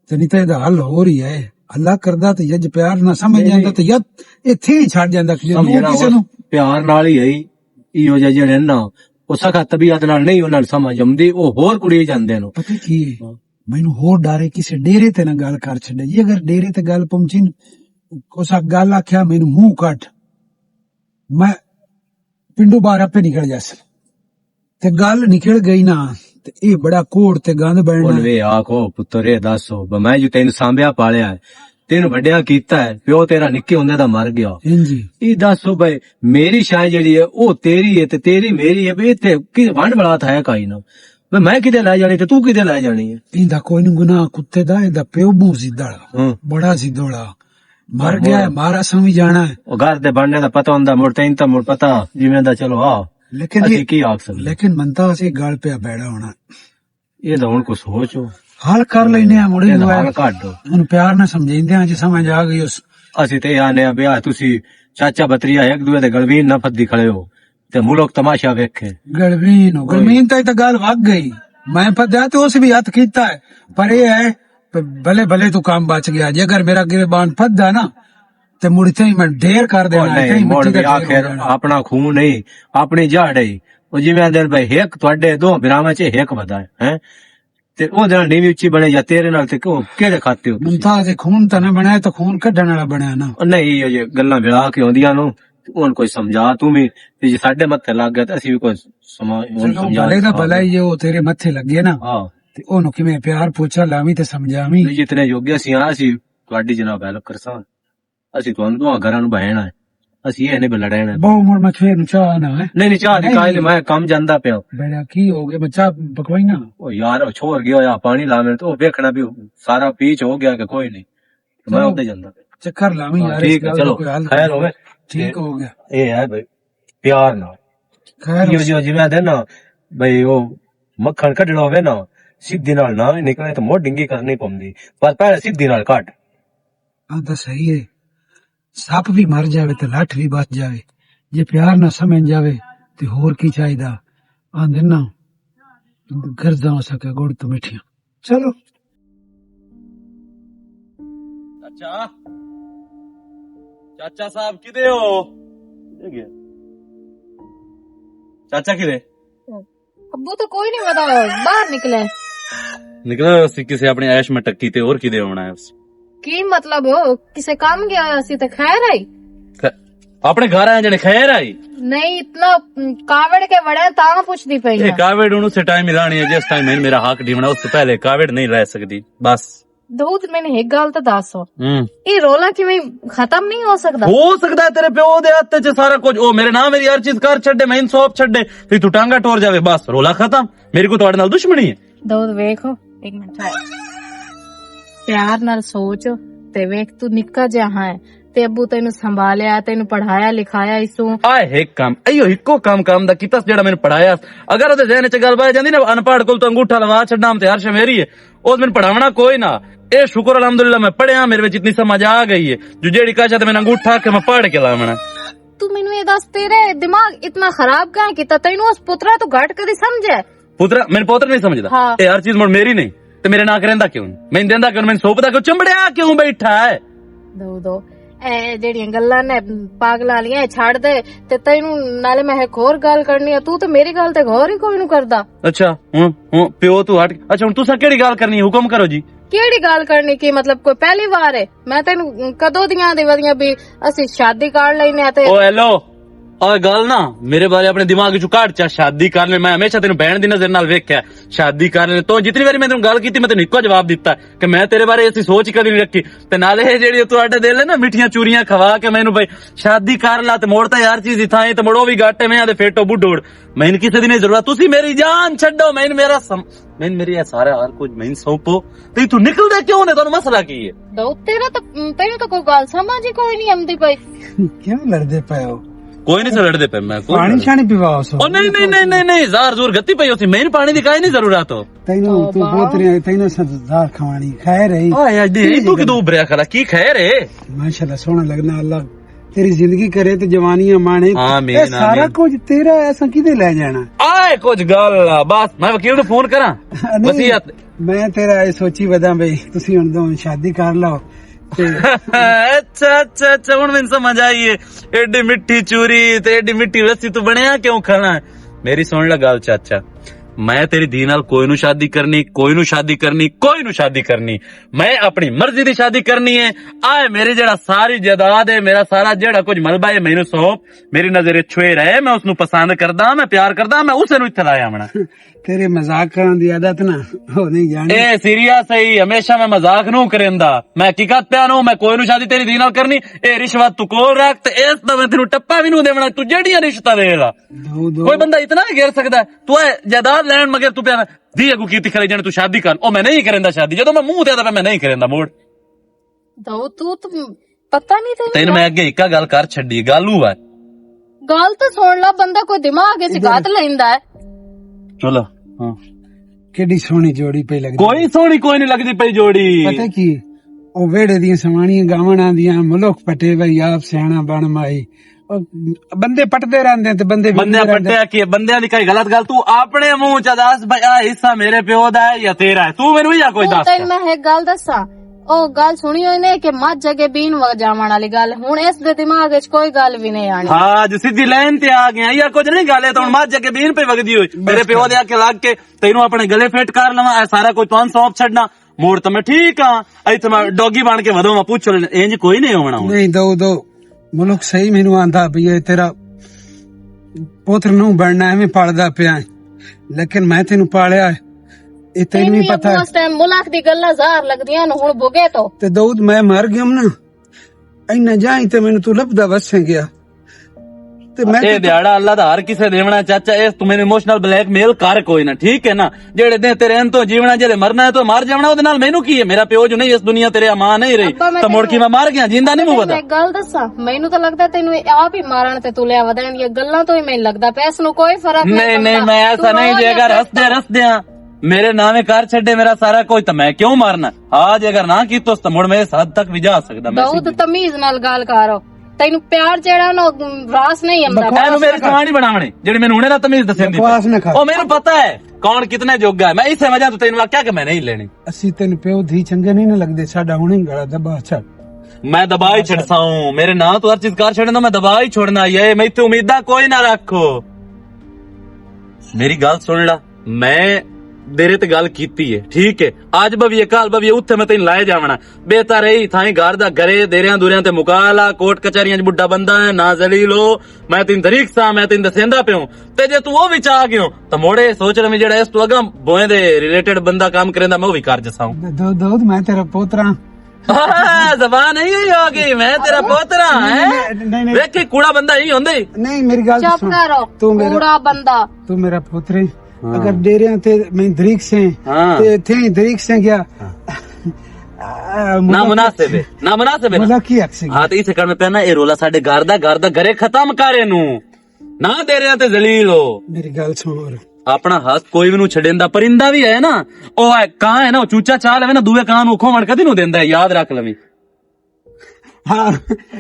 تے نہیں تے دا حل ہو رہی ہے۔ اللہ کردا تے جے پیار نہ سمجھ جاندا تے یت ایتھے ہی چھڈ جاندا کہ جے سمجھنا کسے نوں پیار نال ہی ہے، ایہو جے جڑے نا، او سخت طبیعت نال نہیں، انہاں نوں سمجھ آوندی، او ہور کڑی جاندے نو۔ پتہ کی ہے؟ مینوں ہور ڈر ہے کسے ڈیرے تے نہ گل کر چھڈے۔ جے اگر ڈیرے تے گل پہنچی نا، اس گل آکھیا، مینوں منہ کٹ، میں پنڈو باہر آپے نکل جاسی۔ تے گل نکل گئی نا، تے اے بڑا کوڑ تے گند بننا۔ ہن وے آکھو پتر، اے دسو، ب-، میں جو تینوں سانبیا پالیا ہے، تینوں وڈیا کیتا ہے، پیو تیرا نکے ہوندے دا مر گیا۔ ہاں جی۔ اے دسو بھائی، میری شاہ جڑی ہے، او تیری ہے تے تیری میری ہے، بھی تے کی ونڈ بڑا تھا ہے کائی نہ۔ میں، میں کدے لے جانی تے تو کدے لے جانی ہے؟ ایندا کوئی نہیں گناہ کتے دا، ایندا پیو بہت ضد والا، ہاں۔ بڑا ضد والا۔ مر گیا ہے، مارا سو بھی جانا ہے۔ او گھر دے بننے دا پتہ ہوندا، مڑ تین تاں مڑ پتہ جویں دا، چلو آ۔ لیکن اسی یہ، کی آکھ سکدے؟ لیکن من تاں اسی گل پیا بیڑا ہونا۔ یہ تاں ہن کو سوچو۔ حل کر لینے ہیں، مڑی یہ تاں ہوا ہے۔ حل کڈ دو۔ ہن پیار نہ سمجھیندے ہیں، جی سمجھ آ گئی اس۔ اسی تے آنے ہیں، بیا تسی چاچا بتریا ایک دوے دے گلوین نہ پھدی کھڑے ہو۔ تے ملک تماشا ویکھے۔ گلوین، گلوین تاں، تاں گل وگ گئی۔ میں پھدیا تے اس بھی ہاتھ کیتا ہے۔ پر یہ ہے، بھلے بھلے تو کام بچ گیا۔ جے اگر میرا گریبان پھدا نا، تے مڑ تے ہی میں ڈھیر کر او دینا، نہیں، تے ہی مڑ مٹی دا بھی ڈھیر ہو آخر جانا۔ اپنا خون نہیں، اپنی جڑ ہے۔ او جویں آندے نے بھائی، ہک تہاڈے دو بھراواں چ ہک ودا ہے، ہیں؟ تے او جڑا نیوی اچی بنے یا تیرے نال تے کیوں، کیڑے کھاتے ہو تسی؟ ممتاز خون تاں نہ بنایا، تو خون کڈن والا بنیا نا۔ او نہیں، او جے گلاں بلا کے ہوندیاں نو، تے اون کوئی سمجھا تو بھی، تے جے ساڈے متھے لگ گیا تے اسی بھی کوئی سما-، اون چلو، سمجھا بھلے دا سکھا بھلا دے۔ ہی ہے، او تیرے متھے لگے نا۔ ہاں۔ تے اونوں کیویں پیار پوچھا لاویں تے سمجھاویں۔ تے جتنے جوگے اسی آ، اسی تہاڈی جناب ہیلپ کرساں۔ اسی تہانوں دعا کراں نو بہن آئے۔ اسی یہ نہیں بلڑے نے۔ بہو مڑ میں کھیر نو چاہ نہ ہے۔ نہیں، نہیں، چاہ دی نہیں۔ کائے نہیں، میں کم جاندا پیا۔ بیڑا کی ہو گیا، میں چاہ پکوائی نا۔ او یار، او چھوڑ گیا ہویا، پانی لاویں تو ویکھنا بھی سارا پیچ ہو گیا کہ کوئی نہیں۔ میں چلو، ادھر جاندا پیا۔ چکر لاویں ہاں، یار، ٹھیک اس ہے، گل دا چلو، کوئی حل خیر کرو۔ ہوے۔ ٹھیک ہو گیا۔ اے ہے بھائی، پیار نال۔ خیر یہ ہو۔ جو جویں آدھے نا، بھائی، وہ مکھن کڈنا ہوے نا، سیدھی نال نہ نکلے تو مڑ ڈنگی کرنی پوندی، پر پہلے سیدھی نال کڈ۔ آندا صحیح ہے، سپ بھی مر جاوے تے لٹھ بھی بچ جاوے، جے پیار نہ سمجھ جاوے تے ہور کی چاہیدا۔ آندے نا، گرداں ہو سکے گڑ تو میٹھیاں۔ چلو۔ چاچا، چاچا صاحب کدے ہو؟ کدے گیا؟ چاچا کدے؟ ابو تو کوئی نہیں پتا، باہر نکلے۔ نکلا اسی کسے اپنی عیش میں ٹکی تے، اور کدے ہونا ہے اس؟ کی مطلب؟ کسے کام گیا ہویا سی تے خیر آئی؟ خ-، اپنے گھر آئے جنے خیر آئی؟ نہیں، اتنا کاوڑ کے وڑے تاں پوچھدی پئی اے ہاں۔ کاوڑ ہن اسے ٹائم ہی رہنی ہے جس ٹائم میں میرا حق ڈیونا، اس سے پہلے کاوڑ نہیں رہ سکدی۔ بس۔ دود، میں نے ایک گل تو دس ہو۔ ہوں۔ یہ رولا کیویں ختم نہیں ہو سکدا؟ ہو سکدا ہے تیرے پیو دے ہاتھ چ سارا کچھ، او میرے نام میری ہر چیز کر چھڈے، میں انصاف چھڈے، تے تو ٹانگا ٹور جاوے، بس رولا ختم۔ میری کوئی تہاڈے نال دشمنی ہے؟ دود ویکھو، ایک منٹ ٹھہر۔ پیار نال سوچ تے ویکھ، تو نکا جہا ہے، تے ابو تینوں سنبھالیا، تینوں پڑھایا لکھایا اسوں۔ آئے ہک کام، ایہو ہکو کام کام دا کیتا جیڑا مینوں پڑھایا۔ اگر اودے ذہن وچ گل پائی جاندی نا، ان پڑھ کول تو انگوٹھا لوا چھڈنا تے عرش میری ہے، اس مینوں پڑھاونا کوئی نہ۔ اے شکر الحمدللہ میں پڑھیا، میرے وچ اتنی سمجھ آ گئی ہے جو جیڑی کاشا تے میں انگوٹھا کے میں پڑھ کے لاونا۔ تو مینوں یہ دس، تیرے دماغ اتنا خراب کیوں کیتا؟ تینوں اس پترا تو گھٹ کدی سمجھے؟ پترا، میں پتر نہیں سمجھدا۔ ہاں۔ اے ہر چیز مڑ میری نہیں۔ تے میرے نال کریندا کیوں؟ میں دیندا کیوں؟ میں سوپدا کیوں؟ چمبڑیا کیوں بیٹھا ہے؟ دو دو۔ اے جیڑیاں گلاں نے پاگل والیاں، اے چھڈ دے۔ تے تینوں نالے میں ایک ہور گل کرنی ہے، تو تے میری گل تے غور ہی کوئی نوں کردا۔ اچھا، ہن، ہن پیو تو ہٹ۔ اچھا، ہن تساں کیڑی گل کرنی ہے؟ حکم کرو جی۔ کیڑی گل کرنی کی؟ مطلب، کوئی پہلی وار ہے؟ میں تینوں کدوں دیاں دے ودیاں بھی اسی شادی کر لینے آ تے۔ او ہیلو، آ گل نا میرے بارے اپنے دماغ وچوں کڈ چا، شادی کر لے۔ میں ہمیشہ تینوں بہن دی نظر نال ویکھیا، شادی کر لے۔ تو جتنی واری میں تینوں گل کیتی، میں تینوں اکو جواب دتا کہ میں تیرے بارے ایسی سوچ کدی نہیں رکھی۔ تے نالے اے جیڑی تہاڈے دل ہے نا، مٹھیاں چوریاں کھوا کے مینوں بھائی شادی کر لا، تے موڑ تے یار چیز اتھاں ہے، تے موڑو بھی گاٹے میں آ تے فیٹو بڈھوڑ۔ میں کسے دی نہیں ضرورت، تسی میری جان چھڈو، میں میرا سم-، میں میری اے سارا ہر کچھ میں سونپو۔ تے تو نکل دے کیوں نے؟ تانوں مسئلہ کی ہے؟ دو تیرا تو، تینوں تو کوئی گل سمجھ ہی کوئی نہیں آندی پئی۔ کیوں لڑدے پئے ہو؟ کوئی نہیں سا لڑدے پئے، میں کوئی پانی لڑ- شانی پیواؤ سو۔ او نہیں، نہیں، نہیں، نہیں، نہیں، زار زور گتی پئی ہوسی، میں پانی دی کائے نہیں ضرورت ہو۔ تینوں تو توبہ۔ بہت رہی، تینوں سا زار کھوانی، خیر ہے۔ او یار، دی تو کدو ابھریا کھڑا، کی خیر ہے؟ ماشاءاللہ، سوہنا لگنا، اللہ تیری زندگی کرے تے جوانیاں مانے۔ آمین، اے سارا آمین۔ کچھ تیرا، ایسا کدے لے جانا؟ آئے کچھ گل آ، بس میں وکیل نوں فون کراں۔ نہیں، وصیت۔ میں تیرا اے سوچی وداں بھئی، تسی ہن دو شادی کر لو۔ تے اچھا، اچھا، اچھا، ہن مینوں سمجھ آئی ہے۔ ایڈی مٹھی چوری تے ایڈی مٹھی رسی تو بنیا کیوں کھڑا ہے؟ میری سن لے گل چاچا، میں تیری دھی نال کوئی نو شادی کرنی، کوئی نو شادی کرنی، کوئی نو شادی کرنی۔ میں اپنی مرضی دی شادی کرنی ہے۔ آئے میرے جڑا ساری جائیداد ہے، میرا سارا جڑا کچھ ملبہ ہے، مینوں سونپ۔ میری نظر اچ چھوئے رہے، میں اس نو پسند کردا، میں پیار کردا، میں اسے نو اتھے لایا آونا۔ تیرے مذاق کرن دی عادت نہ ہو نہیں جانی۔ اے سیریس ہے، ہمیشہ میں مذاق نو کریندا۔ میں حقیقت پیا نو، میں کوئی نو شادی تیری دھی نال کرنی۔ اے رشوت تو کول رکھ تے اس دا میں تینوں ٹپا بھی نو دیونا، تو جیڑیاں رشتہ دے لا۔ دو دو۔ کوئی بندہ اتنا نہیں گر سکدا ہے۔ تو اے جائیداد لین مگر تو پیا دی اگو کیتی کھڑے جن تو شادی کر۔ او میں نہیں کریندا شادی۔ جدوں میں منہ تے آدا پیا میں نہیں کریندا موڑ۔ دو تو، تو پتہ نہیں تینوں۔ تین میں اگے ایکا گل کر چھڈی، گل ہوا ہے۔ گل تو سن لا، بندہ کوئی دماغ وچ گات لیندا ہے۔ چلو، ہاں۔ کیڈی سوہنی جوڑی پئی لگدی۔ کوئی سوہنی کوئی نہیں لگدی پئی جوڑی۔ پتہ کی؟ او ویڑے دیاں سوانیاں گاون آندیاں، ملک پٹے وئی آپ سیاݨا بن مائی۔ او بندے پٹدے رہندے تے بندے بندے ویندے رہندے۔ پٹیا کی بندیاں دی کئی غلط گل، تو اپنے منہ چ دس بھائی، آ حصہ میرے پیو دا ہے یا تیرا ہے؟ تو مینوں یا کوئی تو دس۔ تین میں ایک گل دساں، او گل سنی ہوئی نے کہ مجھ اگے بین و جاون والی گل، ہن اس دے دماغ وچ کوئی گل بھی نہیں آنی۔ ہاں، جو سیدھی لائن تے آ گیا، یا کچھ نہیں گل ہے، تو ہن مجھ اگے بین پہ وگدی ہوئی۔ میرے پیو دے آ کے لگ کے تینوں اپنے گلے فٹ کر لواں، اے سارا کچھ توں سونپ چھڈنا، موڑ تے میں ٹھیک ہاں، ایتھے میں ڈوگی بن کے ودوں، میں پوچھ لے، انج کوئی نہیں ہونا ہن۔ نہیں، دو، دو، ملک صحیح مینوں آندا بھی اے تیرا پوتر نوں بننا، ایویں پالدا پیا ہے، لیکن میں تینوں پالیا ہے، اے تینوں بھی پتہ ہے۔ اس ٹائم ملک دی گلاں زہر لگدیاں نے، ہن بھگے تو۔ تے داؤد، میں مر گیا نا، اینا جائیں تے مینوں تو لبدا وسیں گیا۔ تے میں اے تے دیہاڑا اللہ دا ہر کسے دیونا چاچا، اس تو مینوں ایموشنل بلیک میل کر کوئی نہ، ٹھیک ہے نا؟ جیڑے دن تیرے ان تو جیونا، جیڑے مرنا ہے تو مر جاونا، اودے نال مینوں کی ہے؟ میرا پیو جو نہیں اس دنیا تیرے اماں نہیں رہی، ابا، میں تو مڑ کی تینوں میں مر گیا، جیندا نہیں میں وداں۔ ایک گل دساں، مینوں تو لگدا تینوں اے آپ ہی مارن تے تلیا وداں، یہ گلاں تو ہی مینوں لگدا پیا، اس نوں کوئی فرق نہیں نہیں، پیندا۔ میں ایسا تو نہیں، رو جے لیا اگر پیا ہسدے تو۔ رسدے ہاں میرے ناویں کر چھڈے میرا سارا کچھ، تو میں کیوں مارنا؟ آج اگر نہ کیتوس تو مڑ میں اس حد تک بھی جا سکدا، میں داؤد، سیدھی تمیز نال گل کرو۔ تینوں پیار جیڑا نا، او راس نہیں آندا۔ بکواس اینو میری نہ کر۔ کہانی بناونی، جیڑی مینوں ہنے نا تمیز دسیندی بکواس پئی۔ نہ کر۔ او مینوں پتہ ہے کون کتنے جوگا ہے، میں اسے وجہ تو تینوں آکھیا کہ میں نہیں لینی۔ اسی تینوں پیو دھی چنگے نہیں نہ لگدے، ساڈا ہنے گلا دبا چھڑ۔ میں دبا ہی چھڑساں، میرے ناں تو ہر چیز کر چھڑنا، میں دبا ہی چھوڑنا، یہ میں تے امیداں کوئی نہ رکھو۔ میری گل سن لا، میں دیرے تے گل کیتی ہے، ٹھیک ہے؟ اج بھوی ہے، کل بھوی ہے، اتھے میں تینوں لائے جاونا۔ بہتر ہے، تھائیں گھر دا گھرے، دیریاں دوریاں تے مکا لا، کورٹ کچہریاں چ بڈھا بندہ ہے، نہ ذلیل ہو۔ میں تینوں دریک سا، میں تینوں دسیندا پیوں۔ تے جے تو وہ وچ آ گیو، تو موڑے سوچ رہے جڑا اس تو اگاں بوئیں دے ریلیٹڈ بندہ کام کریندا، میں وہ بھی کر جساؤں۔ داؤد، داؤد، میں تیرا پوترا۔ ہاں، زبان نہیں ہوئی ہوگی، میں تیرا پوترا، ہیں؟ نہیں، نہیں، نہیں۔ ویکھ کے کوڑا بندہ ہی ہوندے۔ نہیں، میری گل چپ سن۔ کرو، تو میرا، کوڑا بندہ۔ تو میرا پوتر ہے۔ ہاں۔ اگر ڈیریاں تے میں دریک سے، ہاں۔ تے تھے دریک سے گیا۔ ہاں۔ نامناسب ہے، نامناسب ہے نا؟ مزاقی ایکسنگ۔ ہاں، تے اس کر میں پہنا، اے رولا ساڈے گھر دا، گھر دا گھرے ختم کر اینو۔ نہ تیرے تے ذلیل ہو۔ میری گل سن اور۔ اپنا ہاتھ کوئی بھی نو چھڈیندا، پرندہ بھی ہے نا، او ہے، کاں ہے نا، او چوچا چال ہے نا، دوے کاں نو کھومن کدی نو دیندا ہے، یاد رکھ لویں۔ ہاں۔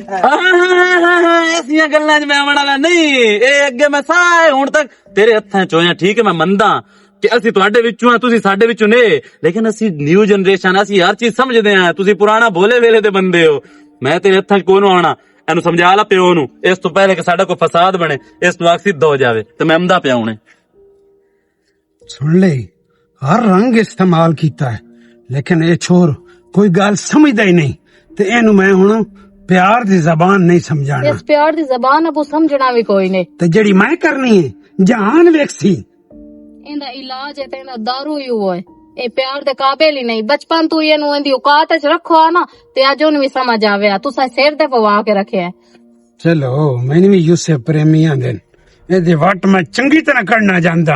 ہاں، ہاں، ہاں، ہاں، ہاں، ایسیاں گلاں 'چ میں آوݨ والا نہیں۔ اے اگے میں سارے ہن تک تیرے ہتھاں 'چ ہویاں، ٹھیک ہے، میں مندا کہ اسی تہاڈے وچوں ہاں، تسی ساڈے وچوں نے، لیکن اسی نیو جنریشن، اسی ہر چیز سمجھدے ہاں، تسی پرانا بھولے ویلے دے بندے ہو۔ میں تیرے ہتھاں 'چ کونوں آوݨا، اینوں سمجھا لا پیو نوں، اس تو پہلے کہ ساڈا کوئی فساد بنے، اس تو آگ سدھا ہو جاوے، تے میں امدا پیا ہنے۔ سن لئی، ہر رنگ استعمال کیتا ہے، لیکن اے چھور کوئی گل سمجھدا ہی نہیں۔ تے اینوں میں ہن پیار دی زبان نہیں سمجھانا۔ اس پیار دی زبان ابو سمجھنا بھی کوئی نہیں۔ تے جڑی میں کرنی ہے، جہان ویکسی۔ ایندا علاج ہے تے ایندا دارو ہی ہوئے۔ اے پیار دے قابل ہی نہیں۔ بچپن تو ہی اینوں ایندی اوقات وچ رکھو آ نا، تے اج اونوں بھی سمجھ آوے آ۔ تساں سر تے پوا کے رکھیا ہے۔ چلو، مینوں وی یوسف پریمی آندے نے۔ اے دی وٹ میں چنگی طرح کڈنا جاندا۔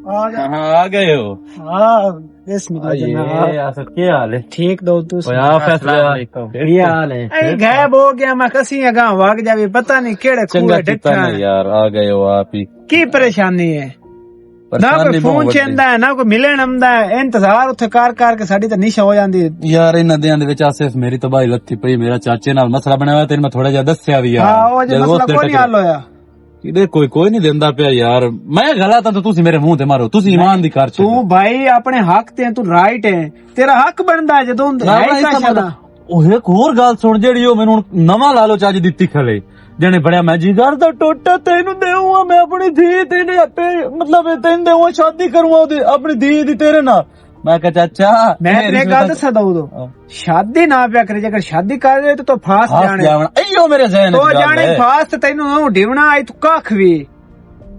آ گئے ہو؟ ہاں، بسم اللہ آئیے، جناب۔ آ سب کی حال ہے؟ ٹھیک دو تس؟ اوے، آ فیصلہ۔ السلام علیکم۔ کی حال ہے؟ اے غائب ہو گیا، میں کسی اگاں وگ جاوی، پتہ نہیں کیڑے چنگا کھوے کیتا ڈٹھا نا ہے۔ یار، آ گئے ہو آپ ہی۔ کی پریشانی ہے؟ نہ کوئی فون چیندا ہے، نہ کوئی ملن آندا ہے۔ انتظار اتھے کر کر کے ساڈی تے نشا ہو جاندی ہے۔ یار، انہاں دیاں دے وچ آصف میری تباہی لتی پئی، میرا چاچے نال مسئلہ بنیا ہویا، تینوں میں تھوڑا جہا دسیا وی آ۔ ہاں، او جے مسئلہ کوئی نہیں حل ہویا۔ ایڈے کوئی، کوئی نہیں دیندا پیا یار۔ میں غلط ہاں تے تسی میرے منہ تے مارو، تسی ایمان دی کر چھوڑو۔ تو بھائی اپنے حق تے تو رائٹ ہے، تیرا حق بندا ہے جدوں ہے ہی کاشا دا۔ او ایک ہور گل سن، جیڑی او مینوں نواں لالچ اج دتی کھلے۔ جنے بڑا میں جی گھر دا ٹوٹا تینوں دیواں، میں اپنی دھی تیرے اپے، مطلب تینوں دیواں، شادی کرواں اودی، اپنی دھی دی تیرے نال۔ میں کہا، چاچا، میں تیرے گل دسا دو دو۔ ہاں۔ شادی نہ پیا کرے، جے اگر شادی کر رہے تو، تو پھاس جانے۔ ایو میرے ذہن تو جانے پھاس تے تینوں نہ ڈیونا آئی تو ککھ وی۔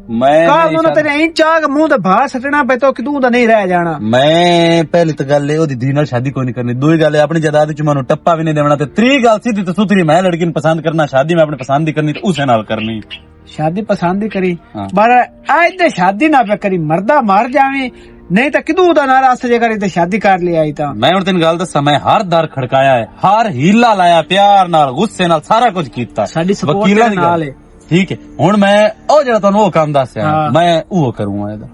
میں کل نہیں انہوں نے تیرے این چاہ کے منہ تے باہر سٹنا پے تو کدوں دا نہیں رہ جانا۔ میں پہلی تو گل اے، اودی دھی نال شادی کوئی نہیں کرنی۔ دوئی گل اے، اپنی جائیداد وچ مانوں ٹپا وی نہیں دیونا۔ تے تری گل سیدھی تے ستھری، میں لڑکی نوں پسند کرنا، شادی میں اپنی پسند دی کرنی تے اسے نال کرنی۔ شادی پسند ہی کری۔ ہاں۔ پر اج تے شادی نہ پے کری، مردہ مر جاویں، نہیں تے کدوں دا ناراض سجے کری تے شادی کر لیا آئی تاں۔ میں ہن تینوں گل دساں، میں ہر در کھڑکایا ہے، ہر ہیلا لایا، پیار نال، غصے نال، سارا کچھ کیتا۔ ساڈی سپورٹ وکیلاں دے دی گل نال ہے۔ ٹھیک ہے، ہن میں او جڑا تانوں او کام دسیا، ہاں۔ میں او کروں گا۔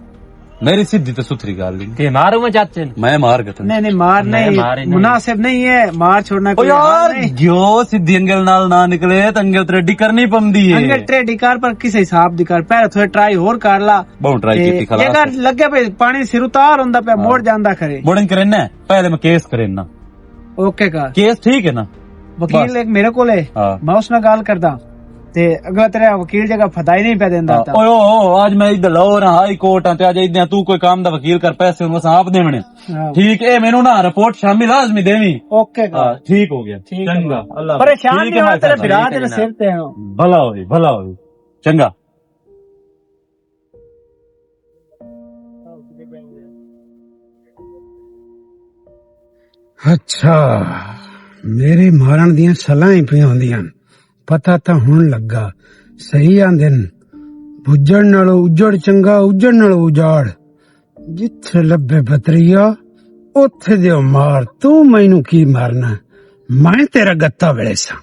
میری سیدھی تے ستھری گل نہیں۔ تے ماروں میں چاچے نوں؟ میں مار گتن۔ نہیں، نہیں، مار نہیں، مناسب نہیں ہے، مار چھوڑنا او کوئی حل یار، نہیں۔ گیو سیدھی انگل نال نہ نکلے تے انگل تریڈی کرنی پمدی ہے۔ انگل تریڈی کر، پر کسے حساب دی کر، پہلے تھوڑے ٹرائی ہور کر لا۔ بہت ٹرائی تے کیتی، خلاص جے کر ہے۔ لگے پہ پانی سرو تار ہوندا پیا، ہاں۔ موڑ جاندا کھڑے۔ موڑن کرنا ہے، پہلے میں کیس کرنا۔ اوکے کر۔ کیس ٹھیک ہے نا؟ وکیل بس۔ ایک میرے کول ہے، ہاں۔ میں اس نال گل کردا۔ تے اگلا تیرا وکیل جگہ فدائی نہیں پیا دیندا ہاں۔ تا۔ اوئے، او، او، آج میں ادھر لاہور ہاں، ہائی کورٹ ہاں، تے آج ادھر تو کوئی کام دا وکیل کر، پیسے ہوں اساں آپ دیونے۔ ہاں۔ ٹھیک، اے مینوں نا رپورٹ شامی لازمی دیویں۔ اوکے کر۔ ہاں، ٹھیک ہو گیا۔ ٹھیک ہے۔ چنگا، اللہ حافظ۔ پریشان ٹھیک نہیں ہے، ہونا، تیرے بھرا تیرے سر تے ہاں۔ بھلا ہوئی، بھلا ہوئی۔ چنگا۔ اچھا، میرے مارن دیاں سلاں ہی پیاں ہوندیاں۔ پتہ تاں ہن لگا، صحیح آندے نے، بجڑ نالوں اجڑ چنگا، اجڑ نالوں اجاڑ۔ جتھے لبھے بتریا، اوتھے دیو مار، تو مینوں کی مارنا؟ میں تیرا گتا وڑے ساں۔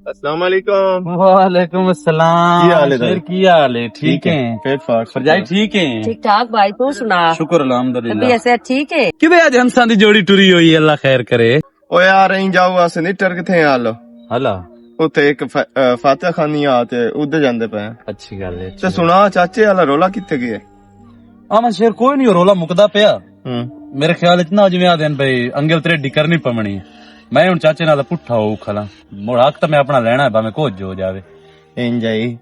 السلام علیکم۔ وعلیکم السلام۔ کی حال ہے شیر، بھائی؟ کی حال ہے؟ ٹھیک ٹھیک ہے۔ ہے۔ فٹ فاٹ۔ پرجائی ٹھیک ہے؟ ٹھیک ٹھاک بھائی، تو سنا؟ شکر الحمدللہ۔ طبیعت صحت ٹھیک ہے؟ کدے اج ہنساں دی جوڑی ٹری ہوئی ہے، اللہ خیر کرے۔ او یار، ایں جاؤ اسے نہیں ٹر کتھے آ لو۔ ہلا۔ اتھے ایک ف-، اے، فاتحہ خانی آ تے ادھر جاندے پے۔ اچھی گل ہے، اچھی تے گل۔ سنا چاچے والا رولا کتھے گئے؟ آ میں شیر کوئی نہیں، رولا مکدا پیا۔ ہوں۔ میرے خیال اتنا جویں آ دین بھائی انگل تریڈی کرنی پمنی ہے۔ میں ہن چاچے نال پٹھا ہو کھلا۔ مڑ حق تے میں اپنا لینا ہے، بھاویں کچھ جو جاوے۔ انج آئی۔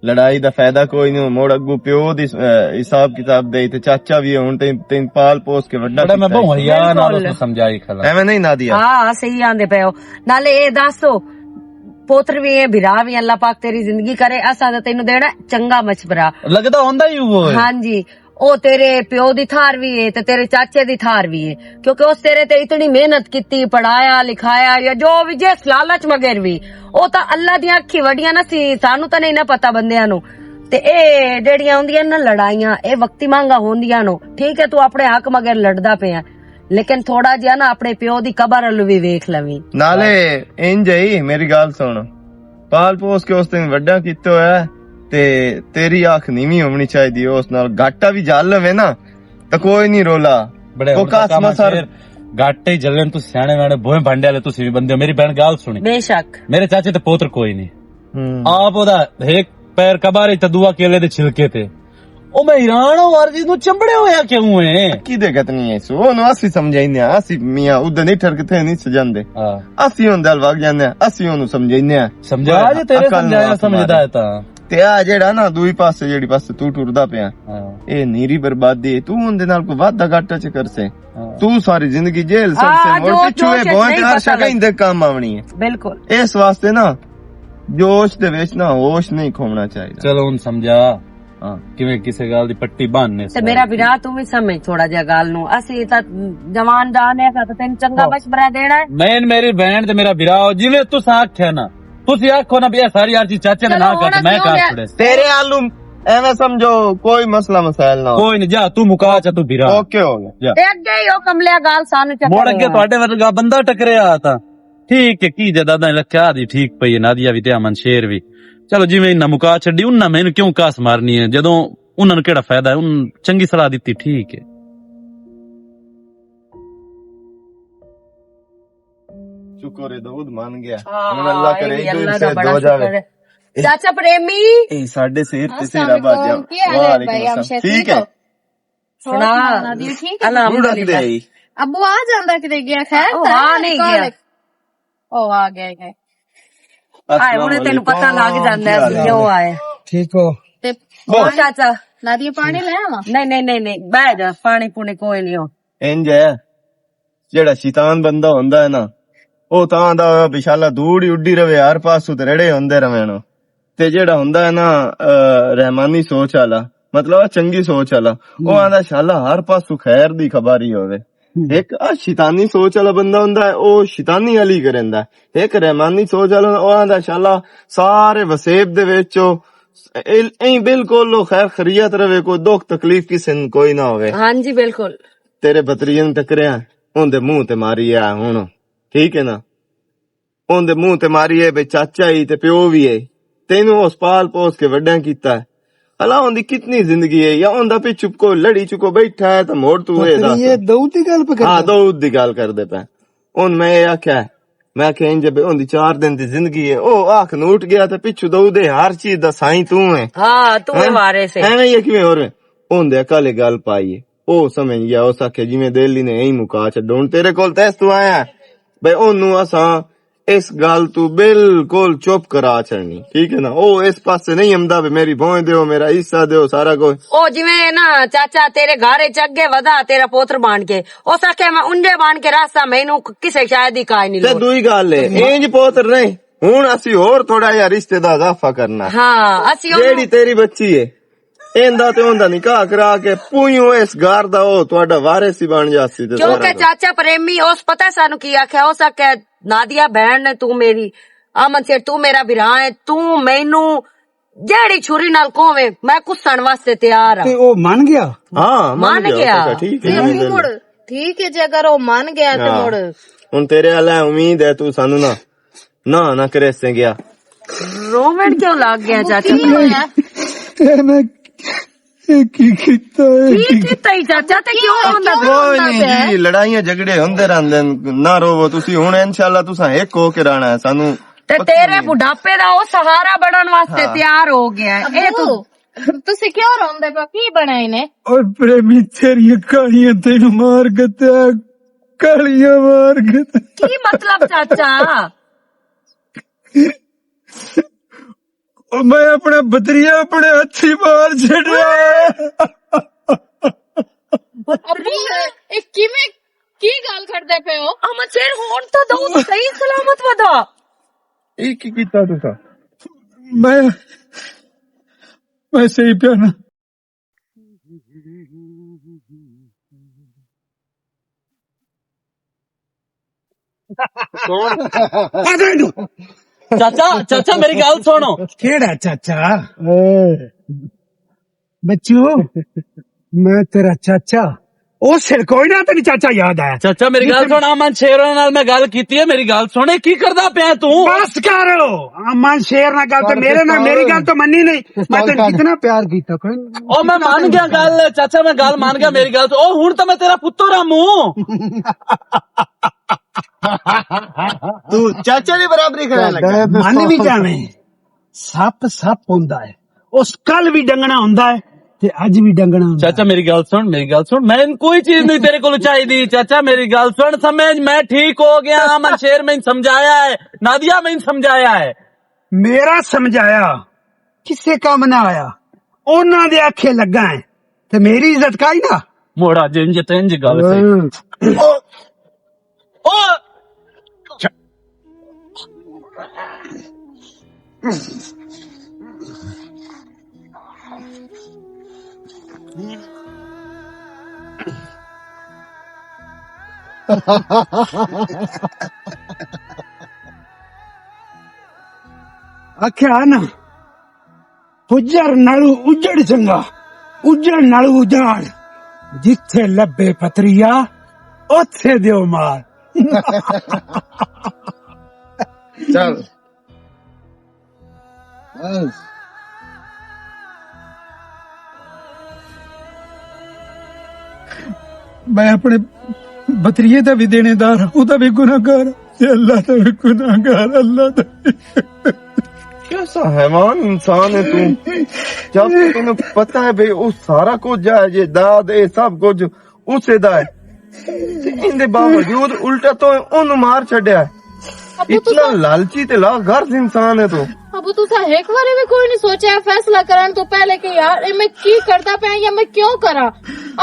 لڑائی دا فائدہ کوئی نہیں، مڑ اگوں پیو دی، اے، حساب کتاب دے تے چاچا وی ہن تے تین پال پوس کے وڈا بڑا میں کیتا بہوں ہے۔ حیا نال اس نوں سمجھائی کھلا۔ ایویں نہیں نادیا۔ ہاں، صحیح آندے پے ہو۔ نالے اے دس ہو، پوتر وی اے، بھرا وی، اللہ پاک تیری زندگی کرے، اساں تے تینوں دینا چنگا مشورہ۔ لگدا ہوندا ہی وہ ہے۔ ہاں جی۔ او تیرے پیو دی تھار وی ہے تے تیرے چاچے دی تھار وی ہے، کیونکہ اس تیرے تے اتنی محنت کیتی، پڑھایا لکھایا یا جو وی، جس لالچ مگر وی، او تاں اللہ دیاں اکھی وڈیاں نہ سی، سانو تاں نہیں نہ پتہ بندیاں نو۔ تے اے جیڑیاں ہوندیاں نا لڑائیاں، اے وقتی مانگا ہوندیاں نو۔ ٹھیک ہے، تو اپنے حق مگر لڑدا پیا، لیکن تھوڑا جہا نا اپنے پیو دی قبر ال وی ویکھ لویں۔ نالے انج ہی میری گل سن، پال پوس کے اس دن وڈا کیتا ہویا ہے، تے تیری آنکھ نیوی ہونی چاہیے، اس نال گھاٹا بھی جل ہوے نا، تے کوئی نہیں رولا۔ بڑے وہ ہن کاس تاں مسر۔ شیر گاٹے ہی جلن، تو سیانے ویانے بوئے بانڈے والے، تسی بھی بندے ہو۔ میری بہن گال سنی۔ بے شک۔ میرے چاچے تے پوتر کوئی نہیں۔ ہوں۔ آپ او دا ایک پیر کبارے تے دعا کیلے دے چھلکے تے۔ او میں حیران ہوں، ورزی نو چمبڑے ہویا کیوں ہے؟ کی دقت نہیں ہے سو، اونوں اسی سمجھائینے آں، اسی میاں ادھر نہیں ٹھر کتے نہیں سجاندے۔ ہاں۔ اسی اون دل وگ جاندے آں، اسی اونوں سمجھائینے آں۔ سمجھا جو تیرے عقل نو سمجھایا ہاتھ سمجھدا مارے۔ ہے تاں۔ تے آ جیڑا نا دوئی پاسے جیڑی پاسے تو ٹردا پیا، ہاں۔ اے نیری بربادی ہے۔ تو اون دے نال کوئی وعدہ گھاٹا چ کرسے۔ ہاں۔ تو ساری زندگی جیل سٹ سے، ہاں، مڑ جو پچھو اے جوش بوئے نہیں تے ہر پتہ شے لگ- کہیں دے کام آونی ہے۔ بالکل۔ اس واسطے نا جوش دے وچ نا ہوش نہیں کھونا چاہیے۔ چلو ہن سمجھا۔ ہاں۔ کیویں کسے گل دی پٹی بننے تے سارے۔ میرا بھرا تو بھی سمجھ تھوڑا جہا گل نو۔ اسی تاں جوان جان ہے، تاں تینوں چنگا ہاں۔ مشورہ دینا ہے۔ میں میری بہن تے میرا بھرا ہو، جویں تساں آکھیا نا، تسی آکھو نا بھی اے ساری ہر چیز چاچے نے چلو نہ کر، ہن میں کیوں کر گیا؟ چھوڑے۔ تیرے آلو ایویں سمجھو کوئی مسئلہ مسائل نہ ہو۔ کوئی نہیں، جا تو مکا چا تو بھرا۔ اوکے ہو گیا، جا۔ تے اگے ہی او کملیا گال سانو چکر مڑ اگے تہاڈے ورگا بندہ ٹکریا آ تاں۔ ٹھیک ہے، کی جدا دا رکھیا دی ٹھیک پئی ہے، نادیا وی تے امن شیر وی۔ چلو جی میں انہاں مکا چھڈی، انہاں مینوں کیوں کاس مارنی ہے، جدوں انہاں نوں کیڑا فائدہ ہے، انہاں چنگی صلاح دتی، ٹھیک ہے۔ شکر ہے، داؤد مان گیا۔ ہاں، ہن اللہ کرے، اے بھی اللہ دا بڑا شکر ہے۔ چاچا پریمی۔ اے ساڈے سیر تے السلام سیر آباد علیکم، جا۔ کیا حال ہے وعلیکم بھائی؟ السلام۔ ہم شیف ٹھیک ہے؟ ہو؟ سنا۔ اور سنا، نادیا ٹھیک ہے؟ الحمدللہ۔ ابو آ جاندا کدے گیا؟ خیر او، تے آ نہیں کال گیا۔ او آ گیا ہے۔ آئے، ہن تینوں پتہ لگ جاندا ہے، سی او آئے۔ ٹھیک ہو؟ تے او چاچا۔ نادیا پانی لے آواں؟ نہیں، نہیں، نہیں، نہیں، بہ جا، پانی پونے کوئی نہیں ہو۔ انج ہے، جیڑا شیطان بندہ ہوندا ہے نا، او تاں دا بشالا دور ہی اڈی رہے، ہر پاسوں تے رڑے ہوندے رہے نا۔ تے جیڑا ہوندا ہے نا، آ، رحمانی سوچ والا، مطلب چنگی سوچ والا، او آندا شالا ہر پاسوں خیر دی خبر ہی ہوے۔ ایک آ شیطانی سوچ والا بندہ ہوندا ہے، او شیطانی والی کریندا ہے۔ ایک رحمانی سوچ والا، او آندا شالا سارے وسیب دے وچ او ال-، ایں بالکل او خیر خیریت رہے، کوئی دکھ تکلیف کسے نوں کوئی نہ ہوے۔ ہاں جی، بالکل۔ تیرے بتریے نوں ٹکریا، اون دے منہ تے ماری آ ہن، ٹھیک ہے نا؟ اون دے منہ تے ماری ہے بے چاچا ہی تے پیو وی ہے۔ تینوں اس پال پوس کے وڈا کیتا ہے۔ الا اون دی کتنی زندگی ہے، یا اون دا پچھو کوئی لڑی چکو بیٹھا ہے تے موڑ تو اے دس۔ یہ دعوت دی گل پہ کردا؟ ہاں، دعوت دی گل کردے پے۔ اون میں اے آکھیا، میں آکھیا انج بے اون دی چار دن دی زندگی ہے، او آکھ نوٹ گیا تے پچھو دعوت دے ہر چیز دا سائیں تو ہے۔ ہاں، تو ہے وارث ہے۔ ایویں یہ کیویں ہو رہے؟ اون دے اکالے گل پائی ہے۔ او سمجھ گیا، اس آکھیا جویں دل ہی نے ایں مکا چھڈو۔ ہن تیرے کول تے اس تو آیا بھئی اونوں اساں اس گل تو بالکل چپ کرا چھڑنی، ٹھیک ہے نا؟ او اس پاسے نہیں امدا بھئی میری بھوئیں دیو، میرا حصہ دیو، سارا کچھ۔ او جویں نا چاچا تیرے گھر وچ اگے ودا تیرا پوتر بان کے، اس آکھیا میں انجے بان کے راستا، مینوں کسے شاید ہی کائے نہیں تے لوڑ۔ دوئی گل ہے، انج پوتر نہیں، ہن اسی ہور تھوڑا جہا رشتے دا اضافہ کرنا۔ ہاں، اسی ہن جیڑی تیری بچی ہے، ایندا تے اوندا نکاح کرا کے پوئیوں اس گھر دا او تہاڈا وارث ہی بن جاسی تے کیونکہ سارا کچھ۔ چاچا پریمی اس پتہ ہے سانو کی آکھیا، اس آکھیا نادیا بہن نے تو میری، امن سیٹ تو میرا بھرا ہے، تو مینوں جیڑی چھری نال کوویں میں کسن واسطے تیار ہاں۔ تے او من گیا؟ ہاں، من من گیا، گیا۔ اس آکھیا ٹھیک ہے، تے جی، ابو مل مڑ ٹھیک ہے جے اگر او من گیا تے ہاں۔ مڑ ہن تیرے والا امید ہے تو سانو نہ نہ نہ کرے سے گیا۔ رومن کیوں لگ گیا چاچا؟ کی ہویا؟ اے میں، اے کی کیتا ہے؟ کی کیتا ہی چاچا؟ تے کیوں روندا پیا؟ کوئی نہیں جی، لڑائیاں جھگڑے ہوندے رہندے نے، نہ روو تسی۔ ہن انشاءاللہ تساں ایک ہو کے رہنا ہے سانو۔ تے تیرے بڑھاپے دا او سہارا بنن واسطے ہاں۔ تیار ہو گیا ہے۔ اے تو ابو، تسی کیوں روندے پے؟ کی بنیا اینے؟ اور پریمی تیریاں کالیاں تینوں مار گتیا، کالیاں مار گتیا۔ کی مطلب چاچا؟ اور میں اپنا بتریا اپنے ہتھی مار چھڑیا۔ بتریا؟ اے کیویں، کی گل کردے پے ہو؟ احمد شیر ہون تو دو صحیح سلامت ودا۔ اے کی کیتا تسا؟ میں، میں صحیح پیا نا۔ کون؟ چاچا، چاچا، میری گل سنو۔ کیڑا چاچا؟ بچو، میں تیرا چاچا۔ او سر کوئی نہ، تیری چاچا یاد آیا۔ چاچا، میری گل سن، امن شیر نال میں گل کیتی ہے، میری گل سن، اے کی کردا پیا توں؟ بس کر۔ امن شیر نال گل تے میرے نال، میری گل تو منی نہیں۔ میں تینوں کتنا پیار کیتا، کوئی او میں مان گیا گل، چاچا، میں گل مان گیا، میری گل سن۔ او ہن تو میں تیرا پتر ہاں موں۔ تو چاچا دی برابری کرن لگا۔ من بھی جانے۔ سپ سپ ہوندا ہے، اس کل بھی ڈنگنا ہوندا ہے تے اج بھی ڈنگنا ہوندا چاچا، ہے۔ میری گل سن، میری گل سن، میں کوئی چیز نہیں تیرے کو چاہیے۔ چاچا، میری گل سن، سمجھ، میں ٹھیک ہو گیا۔ امن شیر میں سمجھایا ہے، نادیا میں سمجھایا ہے۔ میرا سمجھایا کسے کام نہ آیا، انہاں دے آکھے لگا ہے تے میری عزت کائی نہ۔ موڑا جنج تنج گل سے۔ او، او، آکھیا نا، پجر نالو اجڑ چنگا، اجڑ نالو اجاڑ۔ جتھے لبے پتریا، اوتھے دیو مار۔ چل۔ بس۔ میں اپنے بتریے دا بھی دینے دار، او دا بھی گناہگار، تے اللہ دا بھی گناہگار، اللہ دا۔ کیسا حیوان انسان ہے تو؟ جب تمہیں پتہ ہے بھئی، وہ سارا کچھ ہے، یہ داد، یہ سب کچھ اسے دا ہے۔ تے ان دے باوجود الٹا تو اونوں مار چھڈیا ہے۔ ابو، اتنا تساں لالچی تے لا غرض انسان ہے تو۔ ابو، تساں ہک واری بھی کوئی نہیں سوچیا فیصلہ کرن تو پہلے کہ یار، اے میں کی کردا پیا یا میں کیوں کراں؟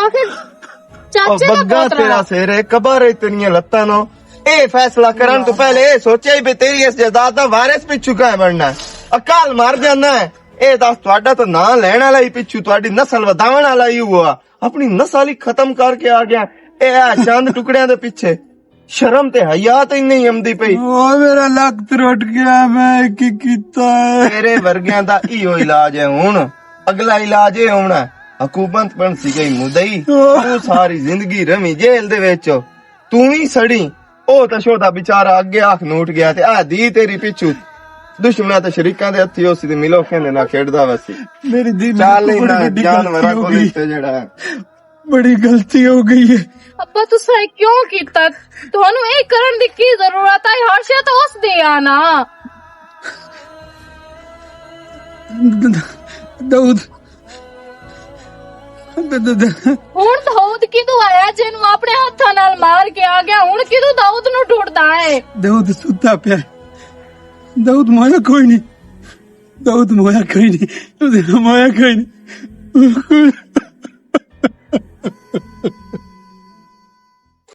آخر او چاچے دا بگا پوترا۔ تیرا سر ہے، قبر ہے تیریاں لتاں نو۔ اے فیصلہ کرن تو پہلے اے سوچیا ہی بھی تیری اس جائیداد دا وارث پچھو کیا بننا ہے۔ اکال مر جانا ہے۔ اے دس تہاڈا تو نام لین والا ہی پچھو، تہاڈی نسل وداون والا ہی ہوا۔ اپنی نسل ہی ختم کر کے آ گیا۔ اے آ چند ٹکڑیاں دے پیچھے۔ شرم تے حیا تے نہیں آمدی پئی۔ او میرا لک ترٹ گیا، میں کی کیتا ہے؟ تیرے ورگیاں دا ایہو علاج ہے ہن۔ اگلا علاج اے ہونا ہے، حکومت بن سی گئی مدئی، او۔ تو ساری زندگی رمی جیل دے وچ۔ تو ہی سڑی۔ او تے شودا بیچارہ اگے آکھ نوٹ گیا تے آ دی تیری پچھو۔ دشمناں تے شریکاں دے ہتھی ہوسی تے ملو کھیندے نہ کھیڈدا وسی۔ میری دل چال کو بڑی وڈی جانوراں غلطی ہو کول گئی۔ تے جڑا ہے۔ بڑی غلطی ہو گئی ہے۔ ابا، تساں اے کیوں کیتا؟ تہانوں اے کرن دی کی ضرورت ہے؟ ہر شے تو اس دے آ نا۔ داؤد۔ ہن داؤد کدوں آیا جنوں اپنے ہتھاں نال مار کے آ گیا؟ ہن کدوں داؤد نوں ڈھونڈدا ہے؟ داؤد ستا پیا۔ داؤد مویا کوئی نہیں۔ داؤد مویا کوئی نہیں۔ مویا کوئی نہیں۔